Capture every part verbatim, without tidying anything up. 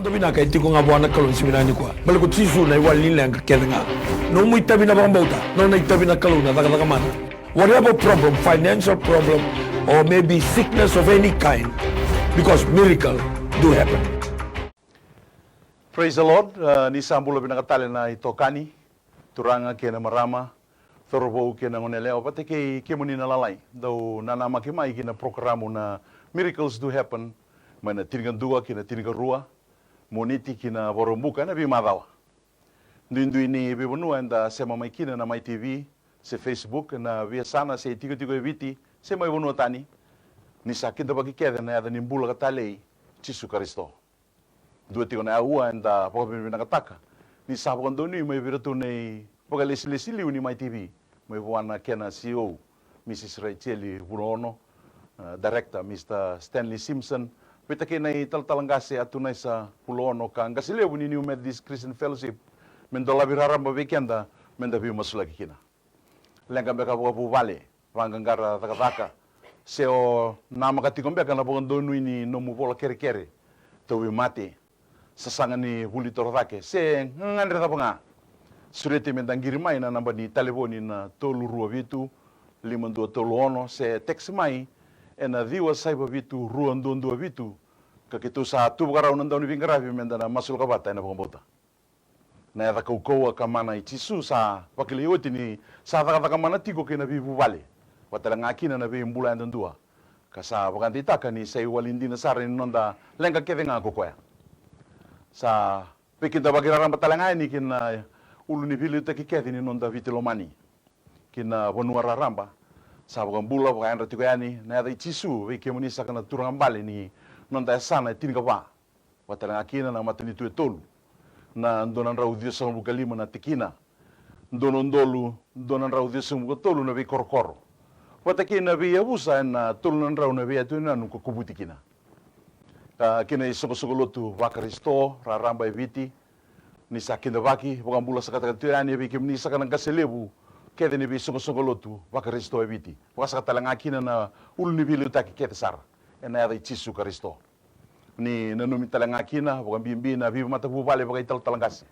Noda vinaka e tiko ga vua na Kalou ni siga vinaka nikua. Baleta ko Jisu na iwali ni leqa kece ga. Nomu itavi na vakabauta, nona itavi na Kalou na cakacaka mana. Whatever problem, financial problem, or maybe sickness of any kind, because miracle do happen. Praise the Lord. Uh, ni sa bula vinaka tale na itokani, turaga kei na marama, cauravou kei na goneyalewa, vata kei kemuni na lalai. Dau nanamaki mai ki na porokaramu na Miracles Do Happen, mai na tinikadua ki na tinikarua, Moniti ki na Vakaraubuka, ena veimacawa. Duidui ni veivanua eda sema mai kina na Mai T V, se Facebook, na veiyasana se itikotiko e Viti, se mai vanua tani. Ni sa kidavaki kece na yaca ni bula ka talei, Jisu Karisito. Dua tiko na aua eda vakavinavinakataka ni sa vakadonui mai vei iratou na ivakalesilesi liu ni Mai T V, mai vua na kena C E O, Mrs Rachel Vulaono, uh, Director, Mr Stanley Simpson, vata kei na italatala qase Atunaisa Vulaono ka qase levu ni New Methodist Christian Fellowship, me dolavi raraba vei keda, meda veimasulaki kina. Leqa beka vakavuvale, vaqaqara cakacaka, se o namaka tiko beka na vakadonui ni nomu vola kerekere, tauvimate, sasaga ni vuli toro cake, se gagadre cava ga. Sureti meda qiri mai na naba ni talevoni na tolu rua vitu, lima dua tolu ono, se text mai ena ciwa saiva vitu, rua dua dua vitu, ka keitou sa tu vakarau na dauniveiqaravi meda na masulaka vata ena vakabauta. Na yaca kaukauwa ka mana i Jisu sa vakilai oti ni sa cakacaka mana tiko kei na veivuvale, vata tale ga kina na veibula yadudua. Ka sa vakadeitaka ni sa iwali dina sara ni noda leqa kece ga ko koya. Sa veikidavaki raraba tale ga yani ki na ulu ni veiliutaki kece ni noda Viti lomani, ki na vanua raraba. Sa vakabula, vakayadra tiko yani na yaca i Jisu vei kemuni saka na turaga bale ni noda yasana e tinikava. Vata tale ga kina na matanitu e tolu, na dua na drau ciwasagavulu ka lima na tikina, dua na udolu dua na drau ciwasagavulu ka tolu na veikorokoro, vata kei na veiyavusa ena tolu na drau na veiyatu ni nanu ka kovuti kina. A, kei na isoqosoqo lotu vaKarisito raraba e Viti, ni sa kidavaki, vakabulasakataki tu yani vei kemuni saka na qase levu kece ni veisoqosoqo lotu vaKarisito e Viti, vakasaka tale ga kina na ulu ni veiliutaki kece sara, ena yaca i Jisu Karisito. Ni nanumi tale ga kina vakabibi na veimatavuvale vakaitalatala qase,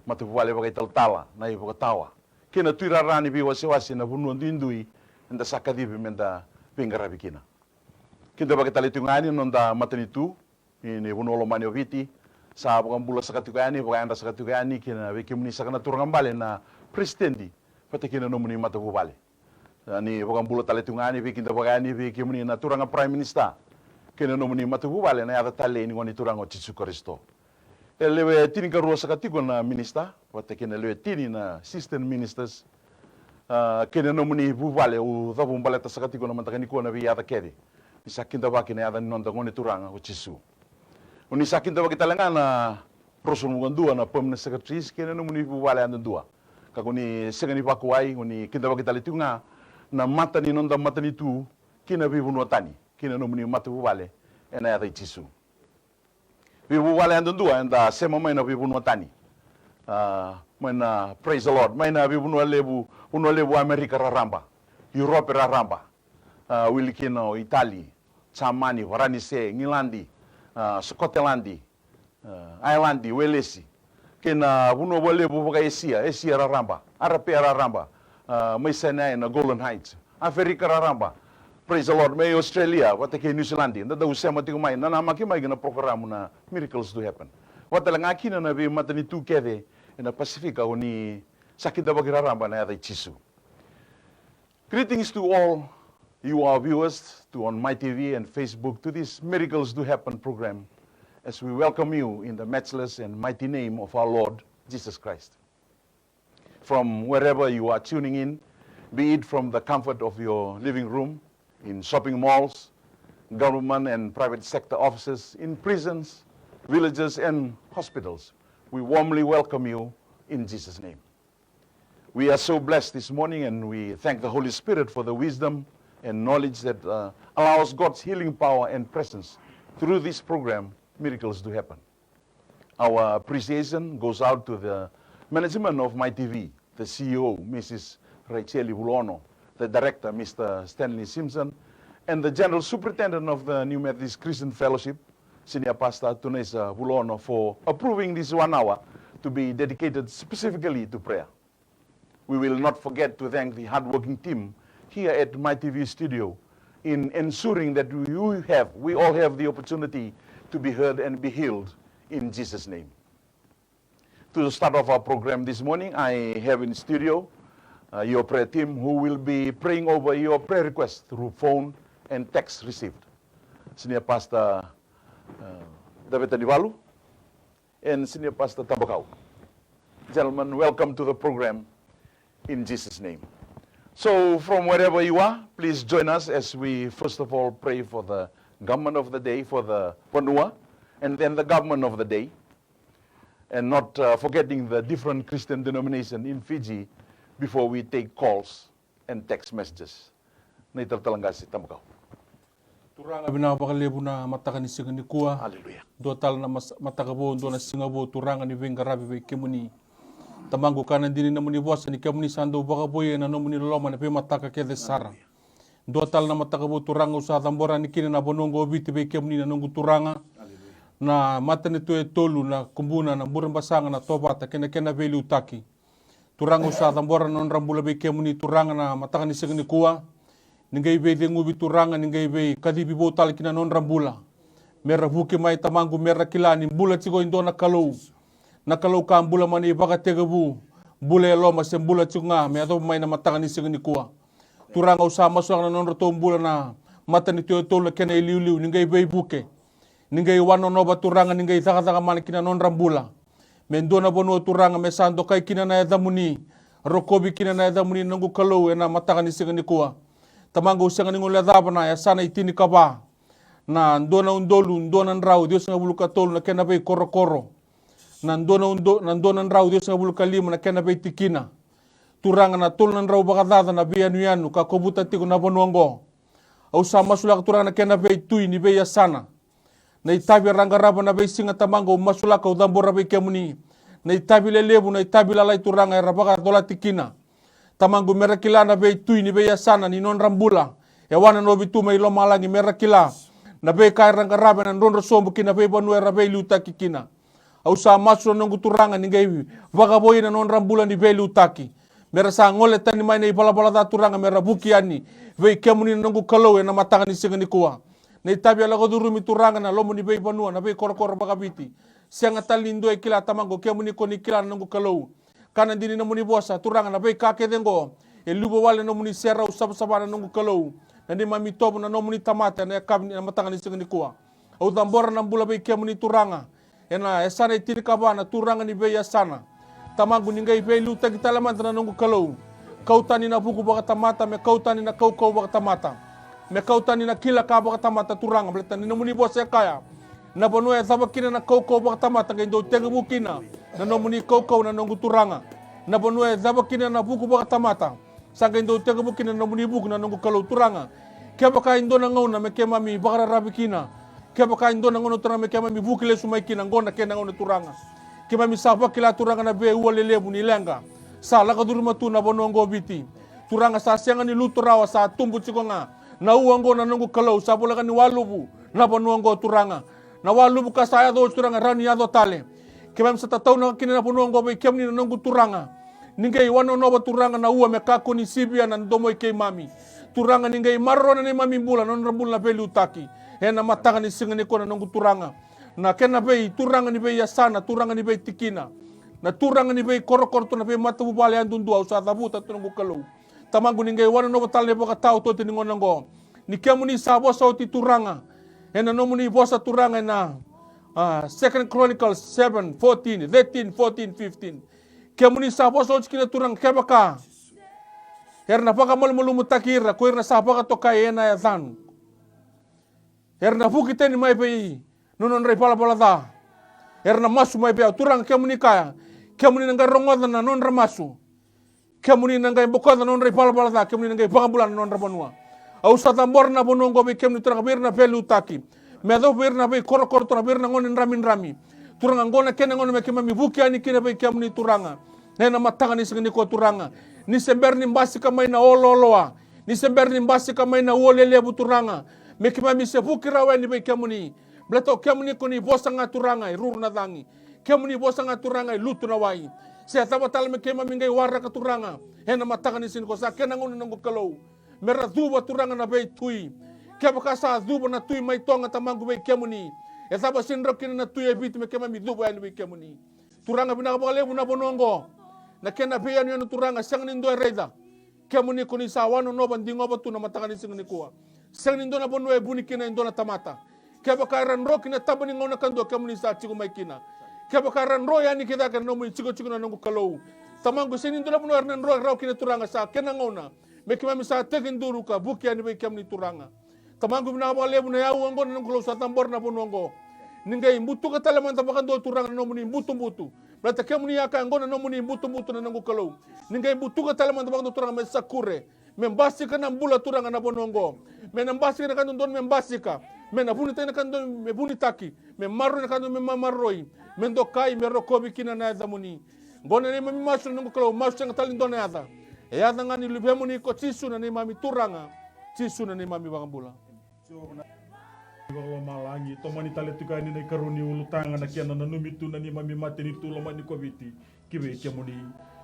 matavuvale vakaitalatala, na ivakatawa, kei na tuirara ni veiwasewase ena vanua duidui eda sa kacivi meda veiqaravi kina. Kidavaki tale tiko ga yani na noda matanitu ni, ni vanua lomani o Viti, sa vakabula saka tiko yani, vakayadra saka tiko yani kina vei kemuni saka na turaga bale na peresitedi, vata kei na nomuni matavuvale. A, ni vakabula tale tu ga yani, veikidavaki yani vei kemuni na turaga Prime Minister kei na nomuni matavuvale ena yaca talei ni Gone Turaga o Jisu Karisito. E lewe tinikarua saka tiko na minister, vata kei na lewe tini na assistant ministers, a, kei na nomuni vuvale. Au cavu baleta saka tiko na mataka nikua na veiyaca kece ni sa kidavaki na yaca ni noda Gone Turaga o Jisu. O ni sa kidavaki tale ga na ruasagavulu ka dua na permanent secretaries kei na nomuni vuvale yadudua. Ka ko ni sega ni vakuwai, ko ni kidavaki tale tiko ga na mata ni noda matanitu ki na veivanua tani, kei na nomuni matavuvale, ena yaca i Jisu. Veivuvale yadudua eda sema mai na veivanua tani. A, mai na, praise the Lord, mai na veivanua levu, vanua levu Amerika raraba, Europe raraba. A, wili kina o Itali, Jamani, Varanise, Igiladi, a, Sikoteladi, a, Ailadi, Welesi, kei na vanua vakalevu vaka-Esia, Esia raraba, Arapea raraba, a, mai Sinai na Golan Heights, Aferika raraba, praise the Lord, mai Australia vata kei Niusiladi, da dau sema tiko mai, nanamaki mai ki na porokaramu na Miracles Do Happen. Vata tale ga kina na veimatanitu kece ena Pasifika, o ni sa kidavaki raraba ena yaca i Jisu. Greetings to all you, our viewers, to on My T V and Facebook, to this Miracles Do Happen program, as we welcome you in the matchless and mighty name of our Lord Jesus Christ. From wherever you are tuning in, be it from the comfort of your living room, in shopping malls, government and private sector offices, in prisons, villages and hospitals, we warmly welcome you in Jesus' name. We are so blessed this morning, and we thank the Holy Spirit for the wisdom and knowledge that, uh, allows God's healing power and presence through this program, Miracles Do Happen. Our appreciation goes out to the management of My T V, the C E O, Missus Rachel Vulaono, the director, Mister Stanley Simpson, and the general superintendent of the New Methodist Christian Fellowship, Senior Pastor Tunaisa Vulaono for approving this one hour to be dedicated specifically to prayer. We will not forget to thank the hardworking team here at My T V Studio in ensuring that we have, we all have the opportunity to be heard and be healed in Jesus' name. To start off our program this morning, I have in studio, uh, your prayer team who will be praying over your prayer requests through phone and text received. Senior Pastor, uh, Daveta Nivalu and Senior Pastor Tabakau. Gentlemen, welcome to the program in Jesus' name. So, from wherever you are, please join us as we first of all pray for the government of the day, for the vanua, and then the government of the day, and not, uh, forgetting the different Christian denomination in Fiji before we take calls and text messages. Na italatala qase Tabakau. Turaga, vinaka vakalevu na mataka ni siga nikua. Aleluya. Dua tale na mas-, mataka vou, dua na siga vou, Turaga, ni veiqaravi vei kemuni. Tamaqu, ka na dina ni nomuni vosa ni kemuni sa dau vakavouya na nomuni loloma na veimataka kece sara. Aleluya. Dua tale na mataka vou, Turaga, au sa cabora yani kina na vanua oqo o Viti vei kemuni, na noqu Turaga. Aleluya. Na matanitu e tolu, na Kubuna, na Burebasaga, na Tovata kei na kena veiliutaki. Turaga, au sa cabora na nodra bula vei kemuni, Turaga, na mataka ni siga nikua. Ni qai veiceguvi, Turaga, ni qai veikacivi vou tale ki na nodra bula. Mera vuki mai, Tamaqu, mera kila ni bula tiko e dua na Kalou. Na Kalou ka bula mai na ivakatekivu, bula e loma, se bula tiko ga me yacova mai na mataka ni siga nikua. Turaga, au sa masulaka na nodratou bula na matanitu e tolu, na kena iliuliu, ni qai veivuke. Ni qai wanonova, Turaga, ni qai cakacaka mana ki na nodra bula. Me dua na vanua, Turaga, me sa dokai kina na yacamuni, rokovi kina na yacamuni, noqu Kalou, ena mataka ni siga nikua. Tamaqu, au sega ni guilecava na yasana e tinikava. Na dua na udolu dua na drau ciwasagavulu ka tolu na kena veikorokoro. Na dua na udo-, na dua na drau ciwasagavulu ka lima na kena veitikina. Turaga, na tolu na drau vakacaca na veiyanuyanu ka kovuta tiko na vanua oqo. Au sa masulaka, Turaga, na kena veitui ni veiyasana. Na itavi era qarava na veisiga, Tamaqu, au masulaka, au cabora vei kemuni. Na itavi lelevu, na itavi lalai, Turaga, era vakacolati kina. Tamaqu, mera kila na veitui ni veiyasana ni nodra bula. E wananovi tu mai lomalagi, mera kila na veika era qarava ena drodro sobu ki na veivanua era veiliutaki kina. Au sa masu, na noqu Turaga, ni qai vakavouya na nodra bula ni veiliutaki. Mera sa gole tani mai na ivalavala ca, Turaga, mera vuki yani vei kemuni, na noqu Kalou, ena mataka ni siga nikua. Na itavi e lako curumi, Turaga, na loma ni veivanua, na veikorokoro vakaviti. Sega tale ni dua e kila, Tamaqu, kemuni ko ni kila, na noqu Kalou. Ka na dina ni nomuni vosa, Turaga, na veika kece oqo e luva wale na nomuni serau savasava, na noqu Kalou. Na neimami itovo na nomuni tamata ena yakavi ni, na mataka ni siga nikua. Au cabora na bula vei kemuni, Turaga, ena yasana e tinikava, na Turaga ni veiyasana. Tamaqu, ni qai veiliutaki tale mada, na noqu Kalou. Kau tani na vuku vakatamata, me kau tani na kaukau vakatamata. Me kau tani na kila ka vakatamata, Turaga, baleta ni nomuni vosa e kaya, na vanua e cava kina na kaukau vakatamata, qai dau tekivu kina na nomuni kaukau, na noqu Turaga. Na vanua e cava kina na vuku vakatamata, sa qai dau tekivu kina na nomuni vuku, na noqu Kalou, Turaga. Kevaka e dua na gauna me keimami vakararavi kina, kevaka e dua na gauna, Turaga, me keimami vuki lesu mai kina, oqo na kena gauna, Turaga. Keimami sa vakila, Turaga, na veiua lelevu ni leqa sa lako curuma tu na vanua oqo o Viti. Turaga, sa sega ni lutu rawa, sa tubu tiko ga na ua oqo, na noqu Kalou, sa voleka ni waluvu na vanua oqo, Turaga. Na waluvu ka sa yaco oti, Turaga, rawa ni yaco tale. Keimami sa tataunaka kina na vanua oqo vei kemuni, na noqu Turaga. Ni qai wanonova, Turaga, na ua me kakua ni sivia na domo i keimami. Turaga, ni qai maroroya na neimami bula, na nodra bula na veiliutaki. Ena mataka ni siga nikua, na noqu Turaga. Na kena vei, Turaga, ni veiyasana, Turaga, ni veitikina, na Turaga ni veikorokoro, tu na veimatavuvale yadudua, au sa cavuta tu, noqu Kalou. Tamaqu, ni qai wanonova tale na ivakataotioti ni gauna oqo. Ni kemuni sa vosa oti, Turaga, ena nomuni vosa, Turaga, ena, a, Second Chronicles seven fourteen, thirteen, fourteen, fifteen. Kemuni sa vosa oti kina, Turaga, kevaka era na vakamalumalumutaki ira ko ira na sa vakatokai ena yacaqu, era na vuki tani mai vei na nodra ivalavala ca, era na masu mai vei au. Turaga, kemuni kaya, kemuni na qai rogoca na nodra masu. Kemuni na qai bokoca na nodra ivalavala ca, kemuni na qai vakabula na nodra vanua. Au sa cabora na vanua oqo vei kemuni, Turaga, vei ira na veiliutaki. Me yacova vei ira na veikorokoro, Turaga, vei ira na gone dramidrami. Turaga, oqo na kena gauna me keimami vuki yani kina vei kemuni, Turaga. Ena mataka ni siga nikua, Turaga. Ni se bera ni basika mai na olooloa, ni se bera ni basika mai na ua lelevu, Turaga, me keimami se vuki rawa yani vei kemuni. Baleta o kemuni ko ni vosa ga Turaga e ruru na cagi. Kemuni vosa ga Turaga e lutu na wai. Se cava tale me keimami qai waraka Turaga ena mataka ni siga nikua, sa kena gauna noqu Kalou. Me ra cuva Turaga na veitui. Kevaka sa cuva na tui mai Toga Tamaqu vei kemuni, e cava sega ni rawa kina na tui e Viti me keimami cuva yani vei kemuni? Turaga vinaka vakalevu na vanua oqo. Na kena veiyanuyanu Turaga sega ni dua e raica. Kemuni ko ni sa wanonova, digova tu na mataka ni siga nikua. Sega ni dua na vanua e vuni kina e dua na tamata. Kevaka era dro ki na taba ni gauna kadua kemuni sa tiko mai kina. Kevaka era dro yani ki cake na nomuni tikotiko na noqu Kalou. Tamaqu sega ni dua na vanua era na dro rawa kina Turaga, sa kena gauna. Me keimami sa tekiduru ka vuki yani vei kemuni Turaga. Tamaqu vinaka vakalevu na yau oqo na noqu Kalou sa cabora na vanua oqo. Ni qai butuka tale mada vakadua Turaga na nomuni butubutu. Baleta kemuni a kaya oqo na nomuni butubutu na noqu Kalou. Ni qai butuka tale mada vakadua Turaga me sakure. Me basika na bula Turaga na vanua oqo. Me na basika na ka dodonu me basika. Me na vunitaki na ka dodonu me vunitaki. Me maroroi na ka dodonu me mamaroroi. Me dokai me rokovi kina na yacamuni. Oqo na neimami masu na noqu Kalou, masu sega tale ni dua na yaca. E yaca ga ni Luvemuni ko Jisu na neimami Turaga. Jisu na neimami Vakabula. Vakalomalagi, tomani tale tiko yani na ikarua ni ulutaga na kena nanumi tu na neimami matanitu lomani ko Viti ki vei kemuni.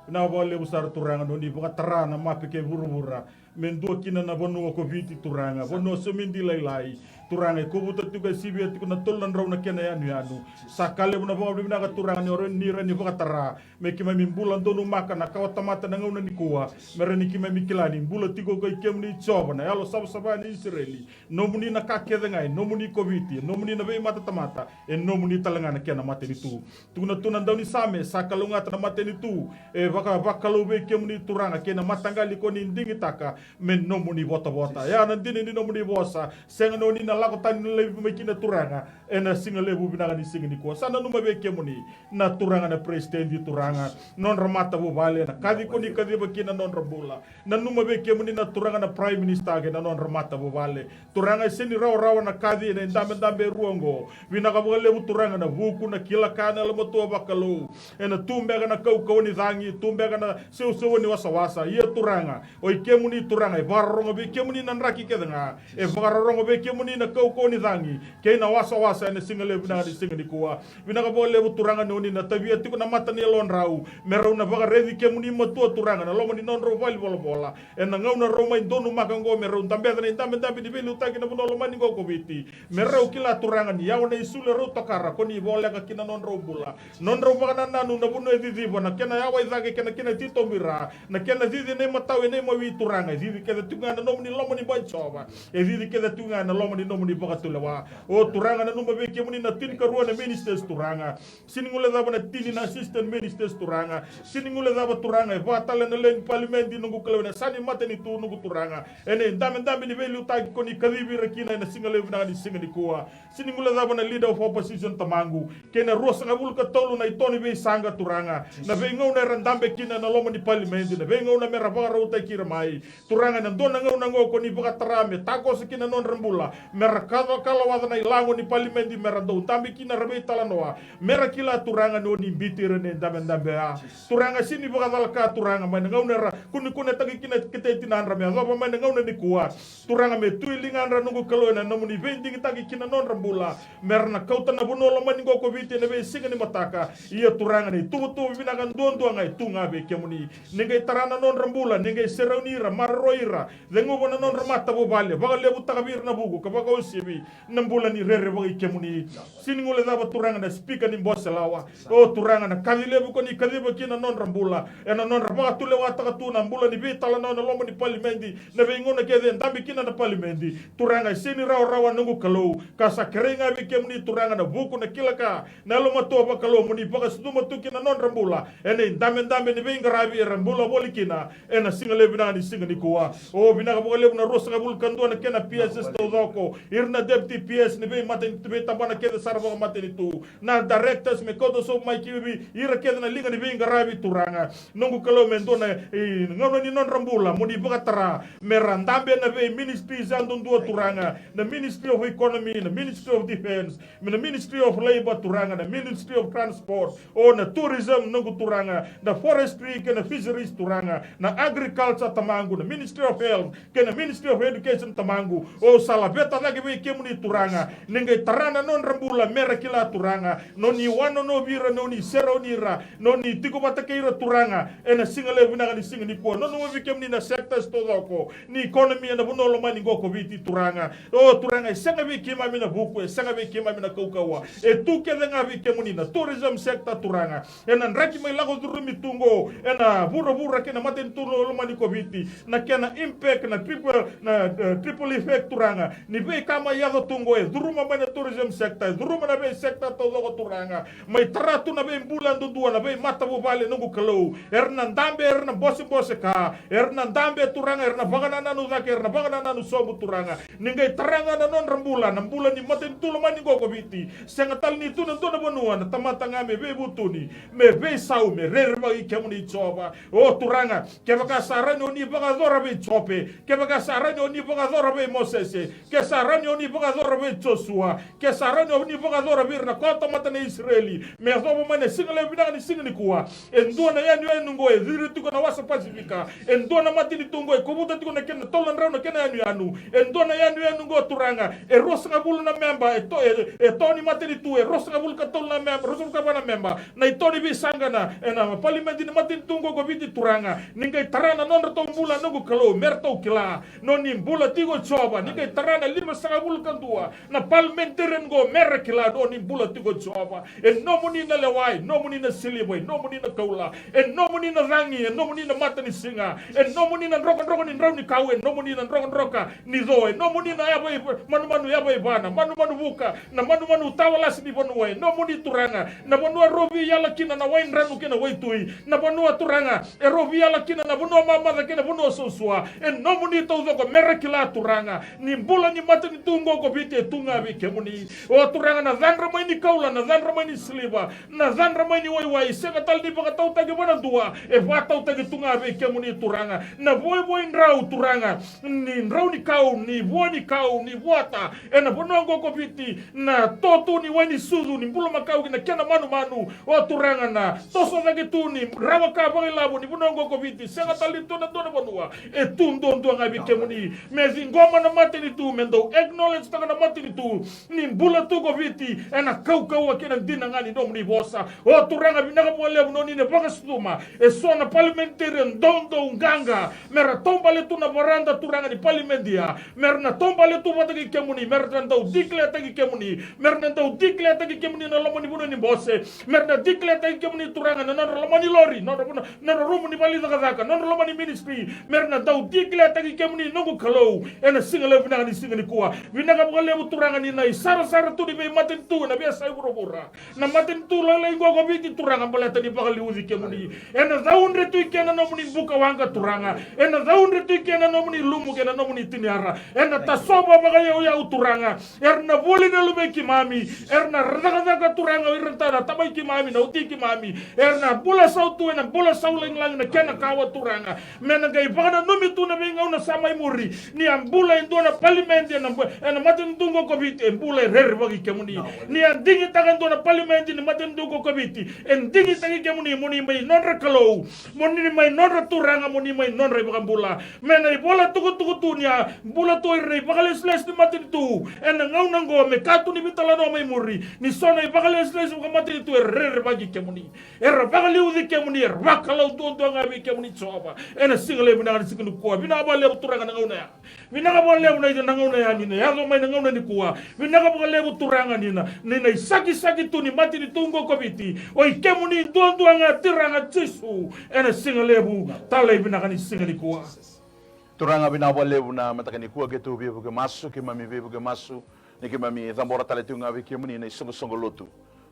Vinaka vakalevu sara Turaga ni oni vakatara na mape kei vuravura me dua kina na vanua ko Viti Turaga, vanua somidi lailai. Turaga e kovuta tiko, e sivia tiko na tolu na drau na kena yanuyanu. Sa ka levu na vakavinavinaka Turaga ni o rawa ni rawa ni vakatara me keimami bula donumaka na kawatamata na gauna nikua. Me rawa ni keimami kila ni bula tiko ko i kemuni Jiova na Yalo Savasava ni Isireli. Nomuni na ka kece ga, e nomuni ko Viti, e nomuni na veimatatamata, e nomuni tale ga na kena matanitu. Tukuna tu na daunisame, sa kalougata na matanitu, e vaka, vakalou vei kemuni Turaga, kei na mataqali ko ni digitaka me nomuni votavota. Ya na dina ni nomuni vosa, sega ni oni na lako tani na laivi mai kina Turaga, ena siga levu vinaka ni siga nikua. Sa nanuma vei kemuni na Turaga na peresitedi Turaga, nodra matavuvale, na kaci ko ni kaciva kina nodra bula. Nanuma vei kemuni na Turaga na Prime Minister kei na nodra matavuvale. Turaga e sega ni rawarawa na kaci ena idabedabe e rua oqo. Vinaka vakalevu Turaga na vuku, na kila ka, na yalomatua vakalou. Ena tu beka na kaukauwa ni cagi, tu beka na seuseua ni wasawasa. Ia Turaga, o i kemuni Turaga, e vakarorogo vei kemuni na draki kece ga. E vakarorogo vei kemuni na kaukauwa ni cagi kei na wasawasa ena siga levu vinaka ni siga nikua. Vinaka vakalevu Turaga ni oni na tavia tiko na mata ni yalodrau me rau na vakaraici kemuni matua Turaga na loma ni nodrau valenivolavola. Ena gauna rau mai donumaka oqo me rau dabeca na idabedabe ni veiliutaki na vanua lomani oqo ko Viti. Me rau kila Turaga ni yawa na isulu e rau tokara ko ni voleka ki na nodrau bula. Nodrau vakanananu na vanua e ciciva, na kena yawa i cake kei na kena titobu i ra, na kena cici ena imatau ena imawi Turaga, e cici kece tiko ga ena nomuni loma ni bai Jiova. E cici kece tiko ga ena loma ni nomuni vakatulewa. O Turaga nanuma vei kemuni na tinikarua na ministers Turaga. Sega ni guilecava na tini na assistant ministers Turaga. Sega ni guilecava Turaga e va tale na lewe ni palimedi noqu Kalou ena yasa ni matanitu noqu Turaga. Ena idabedabe ni veiliutaki ko ni kacivi ira kina ena siga levu vinaka ni siga nikua. Sega ni guilecava na leader of opposition Tamaqu. Kei na ruasagavulu ka tolu na ito ni veisaqa Turaga. Na veigauna era dabe kina ena loma ni palimedi. Na veigauna mera vakarautaki ira mai. Turaga ena dua na gauna oqo ko ni vakatara me takoso kina na nodra bula. Mera kaco kalawaca na ilago ni palimedi mera dau dabe kina ra veitalanoa. Mera kila Turaga ni o ni biuti ira ena idabedabe ya. Turaga sega ni vakacalaka Turaga mai na gauna era kunekunetaki kina kete tinadra me yacova mai na gauna nikua. Turaga me tu i ligadra noqu Kalou ena nomuni veidigitaki kina nodra bula. Mera na kauta na vanua lomani oqo ko Viti ena veisiga ni mataka. Ia Turaga na ituvatuva vinaka duadua ga e tu ga vei kemuni. Ni qai tara na nodra bula, ni qai serauni ira, maroroi ira, ceguva na nodra matavuvale, vakalevutaka vei ira na vuku ka vakauasivi na bula ni rere vakaikemuni. Sega ni guilecava Turaga na sipika ni bose lawa. O Turaga na kaci levu ko ni kaciva kina na nodra bula. Ena nodra vakatulewataka tu na bula ni veitalanoa ena loma ni palimedi. Na veigauna kece e dabe kina na palimedi. Turaga e sega ni rawarawa noqu Kalou. Ka sa kerei ga vei kemuni Turaga na vuku na kila ka. Na yalomatua vakalou mo ni vakasucuma tu kina na nodra bula. Ena idabedabe ni veiqaravi era bula voli kina. Ena siga levu vinaka ni siga nikua. O vinaka vakalevu na ruasagavulu ka dua na kena P S taucoko. Ira na deputy P S ni veimatanitu veitabana kece sara vakamatanitu. Na directors me kauta sobu mai ki vei ira kece na liga ni veiqaravi Turaga. Noqu Kalou me dua na, e, gauna ni nodra bula. Mo ni vakatara. Mera dabe na vei ministries yadudua Turaga. Na Ministry of Economy, na Ministry of Defence. Me na Ministry of Labour Turaga, na Ministry of Transport, o na Tourism noqu Turaga, na Forestry kei na Fisheries Turaga, na Agriculture Tamaqu, na Ministry of Health kei na Ministry of Education Tamaqu, o sa laveta vei kemuni Turaga. Ni qai tara na nodra bula me ra kila Turaga. No ni wanonovi ira, no ni serauni ira, no ni tiko vata kei ira Turaga. Ena siga levu vinaka ni siga nikua. Nonovi kemuni na sectors taucoko ni economy ena vanua lomani qo ko Viti Turaga. O Turaga, e sega vei keimami na vuku, e sega vei keimami na kaukauwa. E tu kece ga vei kemuni na tourism sector Turaga. Ena draki mai lako curumi tu qo ena vuravura kei na matanitu lomani ko Viti. Na kena impact, na triple, na, eh, triple effect Turaga. Ni veika mai yaco tu qo e curuma mai na tourism sector, e curuma na vei sector taucoko Turaga. Mai tara tu na veibula duadua, na veimatavuvale noqu Kalou. Era na dabe, era na bosebose ka. Era na dabe Turaga, era na vakanananu cake, era na vakanananu sobu Turaga. Ni qai tara ga na nodra bula, na bula ni matanitu lomani qo ko Viti. Sega tale ni tu na dua na vanua, na tamata ga me veivutuni, me veisau, me rerevaki kemuni Jiova. O Turaga, kevaka sa rawa ni o ni vakayacora vei Jope, kevaka sa rawa ni o ni vakayacora vei Mosese, ke sa rawa ni o ni vakayacora vei Josua, ke sa rawa ni o ni vakayacora vei ira na kawatamata na Isireli, me yacova mai na siga levu vinaka ni siga nikua. E dua na yanuyanu qo e ciri tiko na wasa Pasifika. E dua na matanitu qo e kovuta tiko na kena tolu na drau na kena yanuyanu. E dua na yanuyanu qo Turaga e ruasagavulu na memba, e to, e, e to ni matanitu e ruasagavulu ka tolu na memba, ruasagavulu ka va na memba. Na ito ni veisaqana ena palimedi ni matanitu qo ko Viti Turaga. Ni qai tara na nodratou bula noqu Kalou, me ratou kila no ni bula tiko Jiova. Ni qai tara na limasagavulu ka dua na parliamentarian qo, me ra kila no ni bula tiko Jiova. E nomuni na lewa, e nomuni na siliva, e nomuni na koula, e nomuni na cagi, e nomuni na matanisiga, e nomuni na drokadroka ni drau ni kau, e nomuni na drokadroka ni co, e nomuni na yava i, manumanu yava i vana, manumanu vuka, na manumanu tawa lasi ni vanua, e nomuni Turaga. Na vanua e rau veiyala kina na waidranu kei na waitui, na vanua Turaga e rau veiyala kina na vanua mamaca kei na vanua suasua, e nomuni taucoko, me ra kila Turaga ni bula ni matanitu qo ko Viti e tu ga vei kemuni. O Turaga, na cadra mai ni koula, na cadra mai ni siliva, na cadra mai ni waiwai, sega tale ni vakatautaki vua na dua, e vakatautaki tu ga vei kemuni Turaga. Na voivoi drau Turaga, ni drau ni kau, ni vua ni kau, ni vuata ena vanua qo ko Viti, na toto ni wai ni sucu ni bulumakau kei na kena manumanu. O Turaga, na toso cake tu ni rawa ka vakailavo ni vanua qo ko Viti, sega tale ni tu na dua na vanua, e tu duadua ga vei kemuni. Me ciqoma na matanitu, me dau acknowledge taka na matanitu ni bula tu ko Viti ena kaukauwa kei na dina ga ni nomuni vosa. O Turaga, vinaka vakalevu no ni na vakasucuma eso na parliamentarian doudou qaqa, me ra taubale tu na varada Turaga ni palimedi ya, me ra na taubale tu vata kei kemuni, me ra na dau declare taki kemuni, me ra na dau declare taki kemuni na loma ni vanua ni bose, me ra na declare taki kemuni Turaga na nodra loma ni lori, nodra vanua, nodra rumu ni valenicakacaka, nodra loma ni ministry, me ra na dau declare taki kemuni noqu Kalou ena siga levu vinaka ni siga nikua. Vinaka vakalevu Turaga ni na isarasara tu ni veimatanitu ena veiyasai vuravura. Na matanitu lailai qo ko Viti Turaga, baleta ni vakaliuci kemuni. Ena caudre tu i ke na nomuni buka waqa Turaga, ena caudre tu i ke na nomuni lumu kei na nomuni tiniara. Ena tasova vakayauyau Turaga, era na voli na luvei keimami, era na cakacaka Turaga o ira na tamai keimami, na wati keimami, era na bula sautu, ena bula sau lagilagi na kena kawa Turaga. Me na qai vakananumi tu na veigauna sa mai muri, ni a bula e dua na palimedi ena, ena matanitu qo ko Viti, e bula e rerevaki kemuni. Ni a digitaka e dua na palimedi ni matanitu qo ko Viti, e digitaki kemuni, mo ni mai nodra Kalou, mo ni mai nodra Turaga, mo ni mai nodra iVakabula. Me na ivola tukutuku tu ni a bula tu o ira na ivakalesilesi ni matanitu ena gauna qo, me ka tu ni veitalanoa mai muri, ni so na ivakalesilesi vakamatanitu era rerevaki kemuni. Era vakaliuci kemuni, era vakalou duadua ga vei kemuni Jiova. Ena siga levu vinaka ni siga nikua, vinaka vakalevu Turaga na gauna ya. Vinaka vakalevu na ita na gauna ya, ni na yaco mai na gauna nikua. Vinaka vakalevu Turaga ni na, ni na isakisaki tu ni matanitu qo ko Viti, o i kemuni duadua ga Turaga Jisu. Ena siga levu talei vinaka ni siga nikua. Turaga, vinaka vakalevu na mataka nikua, keitou veivuke masu, keimami veivuke masu ni keimami cabora tale tu ga vei kemuni na isoqosoqo lotu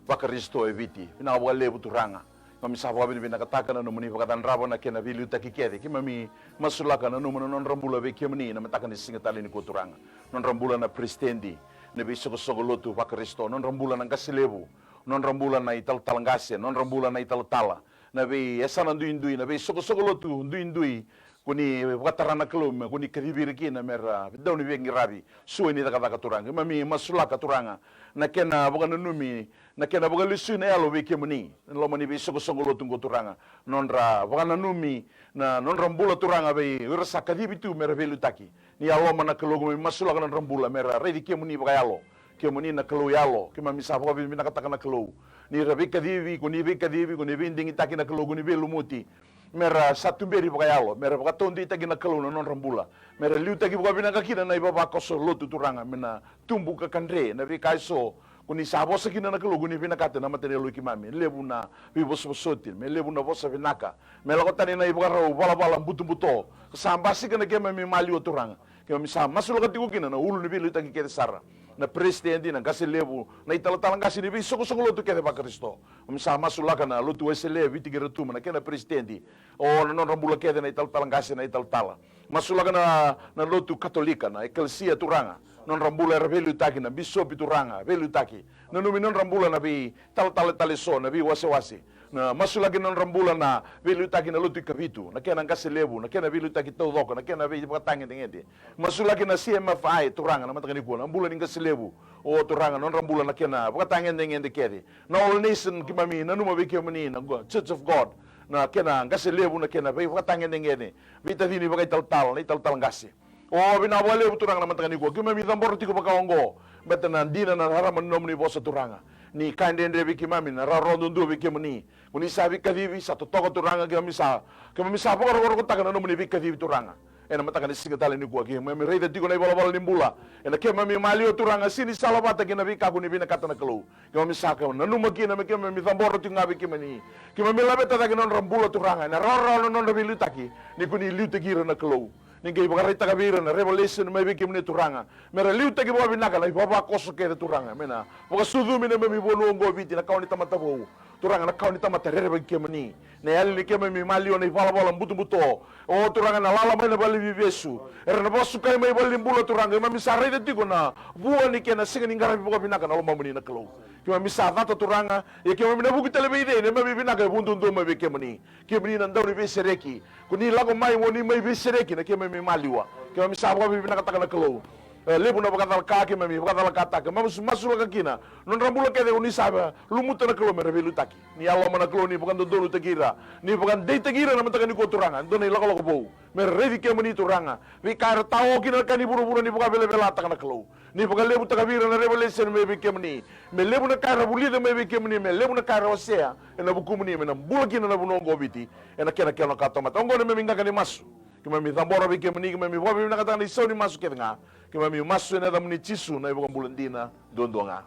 vaKarisito e Viti. Vinaka vakalevu Turaga. Keimami sa vakavinavinakataka na nomuni vakacadrava na kena veiliutaki kece. Keimami masulaka, nanuma na nodra bula vei kemuni na mataka ni siga tale nikua Turaga. Nodra bula na peresitedi, na veisoqosoqo lotu vaKarisito, nodra bula na qase levu, nodra bula na italatala qase, nodra bula na italatala, na veiyasana duidui, na veisoqosoqo lotu duidui, Ko ni vakatara na Kalou me ko ni kacivi ira kina me ra dau ni veiqaravi, sua ni cakacaka Turaga. Keimami masulaka Turaga na kena vakananumi, na kena vakalesui na yalo vei kemuni na loma ni veisoqosoqo lotu oqo Turaga. Nodra vakananumi, na nodra bula Turaga vei ira sa kacivi tu me ra veiliutaki. Ni a loma na Kalou, keimami masulaka na nodra bula me ra raici kemuni vakayalo. Kemuni na Kalou yalo, keimami sa vakavinavinakataka na Kalou. Ni ra veikacivi, ko ni veikacivi, ko ni veidigitaki na Kalou, ko ni veilumuti. Me ra sa tuberi vakayalo, me ra vakataudeitaki na Kalou na nodra bula. Me ra liutaki vakavinaka kina na ivavakoso lotu Turaga, me na tubu ka kadre na veika eso. Ko ni sa vosa kina na Kalou, ko ni vinakata na mata ni yalo i keimami. Levu na veivosovosoti, me levu na vosa vinaka. Me lako tani na ivakarau valavala butobuto. Ka sa basika na keimami maliwa Turaga. Keimami sa masulaka tiko kina na ulu ni veiliutaki kece sara. Na peresitedi, na qase levu, na italatala qase ni veisoqosoqo lotu kece vaKarisito. Keimami sa masulaka na lotu Wesele, Viti kei Rotuma, na kena peresitedi. O na nodra bula kece na italatala qase, na italatala. Masulaka na, na lotu Katolika, na ekelesia Turaga. Nodra bula era veiliutaki, na bisopi Turaga, veiliutaki. Nanumi nodra bula na veitalatala tale so, na veiwasewase. Na masulaki na nodra bula na veiliutaki na lotu i Kavitu, na kena qase levu, na kena veiliutaki taucoko, na kena veivakatagedegede. Masulaki na C M F I Turaga na mataka nikua, na bula ni qase levu. O Turaga, nodra bula na kena vakatagedegede kece. Na All Nation keimami nanuma vei kemuni, na Go-, Church of God, na kena qase levu, na kena veivakatagedegede. Veitacini vakaitalatala, na italatala qase. O vinaka vakalevu Turaga na mataka nikua, keimami cabora tiko vakaoqo. Beta na dina na rarama ni nomuni vosa Turaga. Ni ka dredre vei keimami, na rawarawa duadua vei kemuni. Ko ni sa veikacivi, sa totoka Turaga, keimami sa, keimami sa vakarokorokotaka na nomuni veikacivi Turaga. Ena mataka ni siga tale nikua keimami raica tiko na ivalavala ni bula. Ena keimami maliwa Turaga, sega ni salavata kei na veika ko ni vinakata na Kalou. Keimami sa ka nanuma kina me keimami cabora tiko ga vei kemuni. Keimami laveta cake na nodra bula Turaga, ena rawarawa na nodra veiliutaki. Ni ko ni liutaki ira na Kalou. Ni qai vakaraitaka vei ira na revelation mai vei kemuni Turaga. Me ra liutaki vakavinaka na ivavakoso kece Turaga. Me na vakasucumi na neimami vanua oqo Viti, na kawa ni tamata vou. Turaga na kawa ni tamata rerevaki kemuni. Na yali ni keimami maliwa na ivalavala butobuto. O Turaga na lala mai na vale ni veivesu. Era na vakasukai mai vale ni bula Turaga. Keimami sa raica tiko na vua ni kena sega ni qaravi vakavinaka na lomamuni na Kalou. Keimami sa cata Turaga. Ia keimami na vuki tale vei cei na neimami vinaka e vu duadua mai vei kemuni. Kemuni na dau ni veisereki. Ko ni lako mai mo ni mai veisereki na keimami maliwa. Keimami sa vakavinavinakataka na Kalou. E levu na vakacalaka keimami vakacalakataka, masu, masulaka kina. Nodra bula kece ko ni sa lumuta na Kalou me ra veiliutaki. Ni a loma na Kalou ni vakadodonutaki ira. Ni vakadeitaki ira na mataka nikua Turaga. Dua na ilakolako vou. Me ra raici kemuni Turaga. Veika era tao kina na ka ni vuravura ni vakavelavelataka na Kalou. Ni vakalevutaka vei ira na revelation mai vei kemuni. Me levu na ka era vulica mai vei kemuni, me levu na ka era wasea ena vukumuni, me na bula kina na vanua oqo Viti. Ena kena kena ka tamata. Oqo na neimami qaqa ni masu. Keimami cabora vei kemuni, keimami vakavinavinakataka na isau ni masu kece ga. Keimami masu ena yacamuni Jisu na iVakabula dina duadua ga.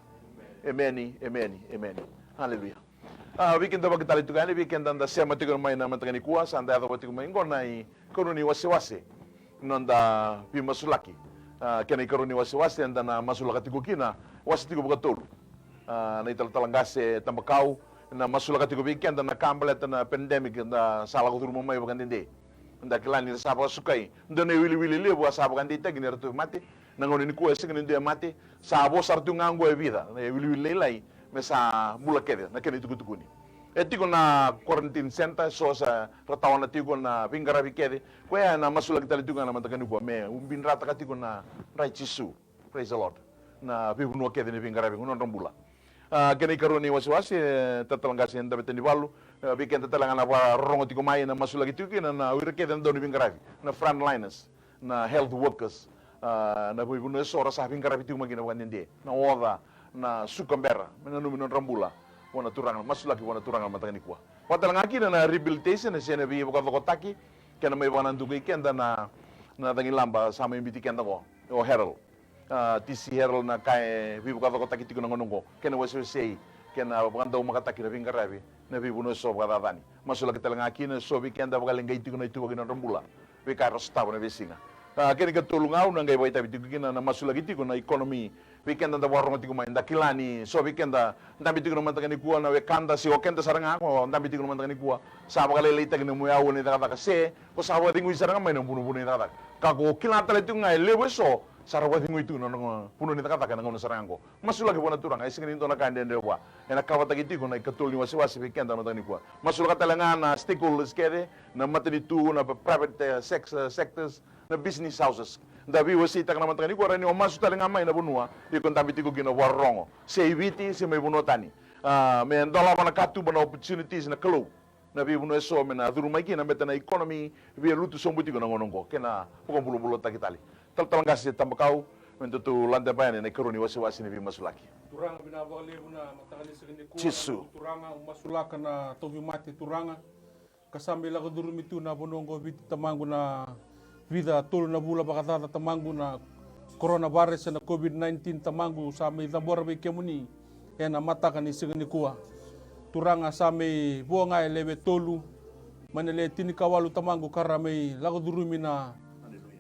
Emeni, emeni, emeni. Aleluya. A, vei keda vakatale tiko yani, vei keda da sema tiko mai na mataka nikua, sa da yacova tiko mai oqo na ikarua ni wasewase. Noda veimasulaki. A, kena ikarua ni wasewase, eda na masulaka tiko kina, wase tiko vakatolu. A, na italatala qase Tabakau, na masulaka tiko vei keda na ka baleta na pandemic, da sa lako curuma mai vakadede. Da kila ni ra sa vakasukai. Dua na iwiliwili levu a sa vakadeitaki ni ratou mate. Na gauna nikua e sega ni dua e mate. Sa vo sara tu ga oqo e vica na iwiliwili lailai me sa bula kece na kena itukutukuni. E tiko na quarantine center, so sa ra tawana tiko na veiqaravi kece. Koya na masulaki tale tiko ga na mataka nikua me ubidrataka tiko na dra i Jisu. Praise the Lord. Na veivanua kece ni veiqaravi, na nodra bula. A, kena ikarua ni wasewase, e, talatala qase David Tanivalu, e, vei keda tale ga na vakarorogo tiko mai, na masulaki tiko kina na, na o ira kece na dau ni veiqaravi, na frontliners, na health workers, a, na veivanua eso ra sa veiqaravi tiko mai kina vakadede, na oca, na suka bera, me nanumi nodra bula vua na Turaga, masulaki vua na Turaga na mataka nikua. Vaka tale ga kina na rehabilitation, e se na veivakacokotaki, kena mai vakanadukui keda na, na cagilaba sa mai biuti keda qo, o Harold. A, T C Harold, na ka e veivakacokotaki tiko na gauna oqo, kena wasewasei, kena vakadaumakataki na veiqaravi na veivanua eso vakacacani. Masulaki tale ga kina eso vei keda vakaleqai tiko na ituvaki ni nodra bula, veika era sotava na veisiga. A, kena ikatolu ga au na qai vakaitavi tiko kina na masulaki tiko na economy. Vei keda da vakarorogo tiko mai, da kila ni so vei keda dabe tiko na mataka nikua, na wekada se o keda sara ga ko dabe tiko na mataka nikua, sa vakalailaitaki na nomu aua ni cakacaka se ko sa vakacegui sara ga mai na vunavuna ni cakacaka. Ka ko kila tale tiko ga e levu eso Sa ra vakacegui tu na nodra vanua ni cakacaka ena gauna sara ga oqo. Masulaki vua na Turaga, e sega ni dua na ka e dredre vua. Ena kavataki tiko na ikatolu ni wasewase vei keda na mataka nikua. Masulaka tale ga na stakeholders kece, na matanitu, na private, eh, sex-, eh, sectors, na business houses. Da veiwaseitaka na mataka nikua, rawa ni o masu tale ga mai na vanua iko dabe tiko kina, vakarorogo. Se i Viti, se mai vanua tani. Ah, me dolava na katuba, na opportunities na Kalou. Na veivanua eso me na curu mai kina, baleta na economy via lutu sobu tiko na gauna oqo, kei na vakabulabulataki tale. Talatala Qase Tabakau, me datou lade mai yani ena ikarua ni wasewase ni veimasulaki. Turaga, vinaka vakalevu na mataka ni siga nikua. Jisu. Turaga, au masulaka na tauvimate, Turaga. Ka sa mai lako curumi tu na vanua oqo Viti, Tamaqu, na vica tolu na vula vakacaca, Tamaqu, na coronavirus, na COVID nineteen, Tamaqu, sa mai cabora vei kemuni ena mataka ni siga nikua. Turaga, sa mai vo ga e lewe tolu mai na lewe tinikawalu, Tamaqu, ka ra mai lako curumi na,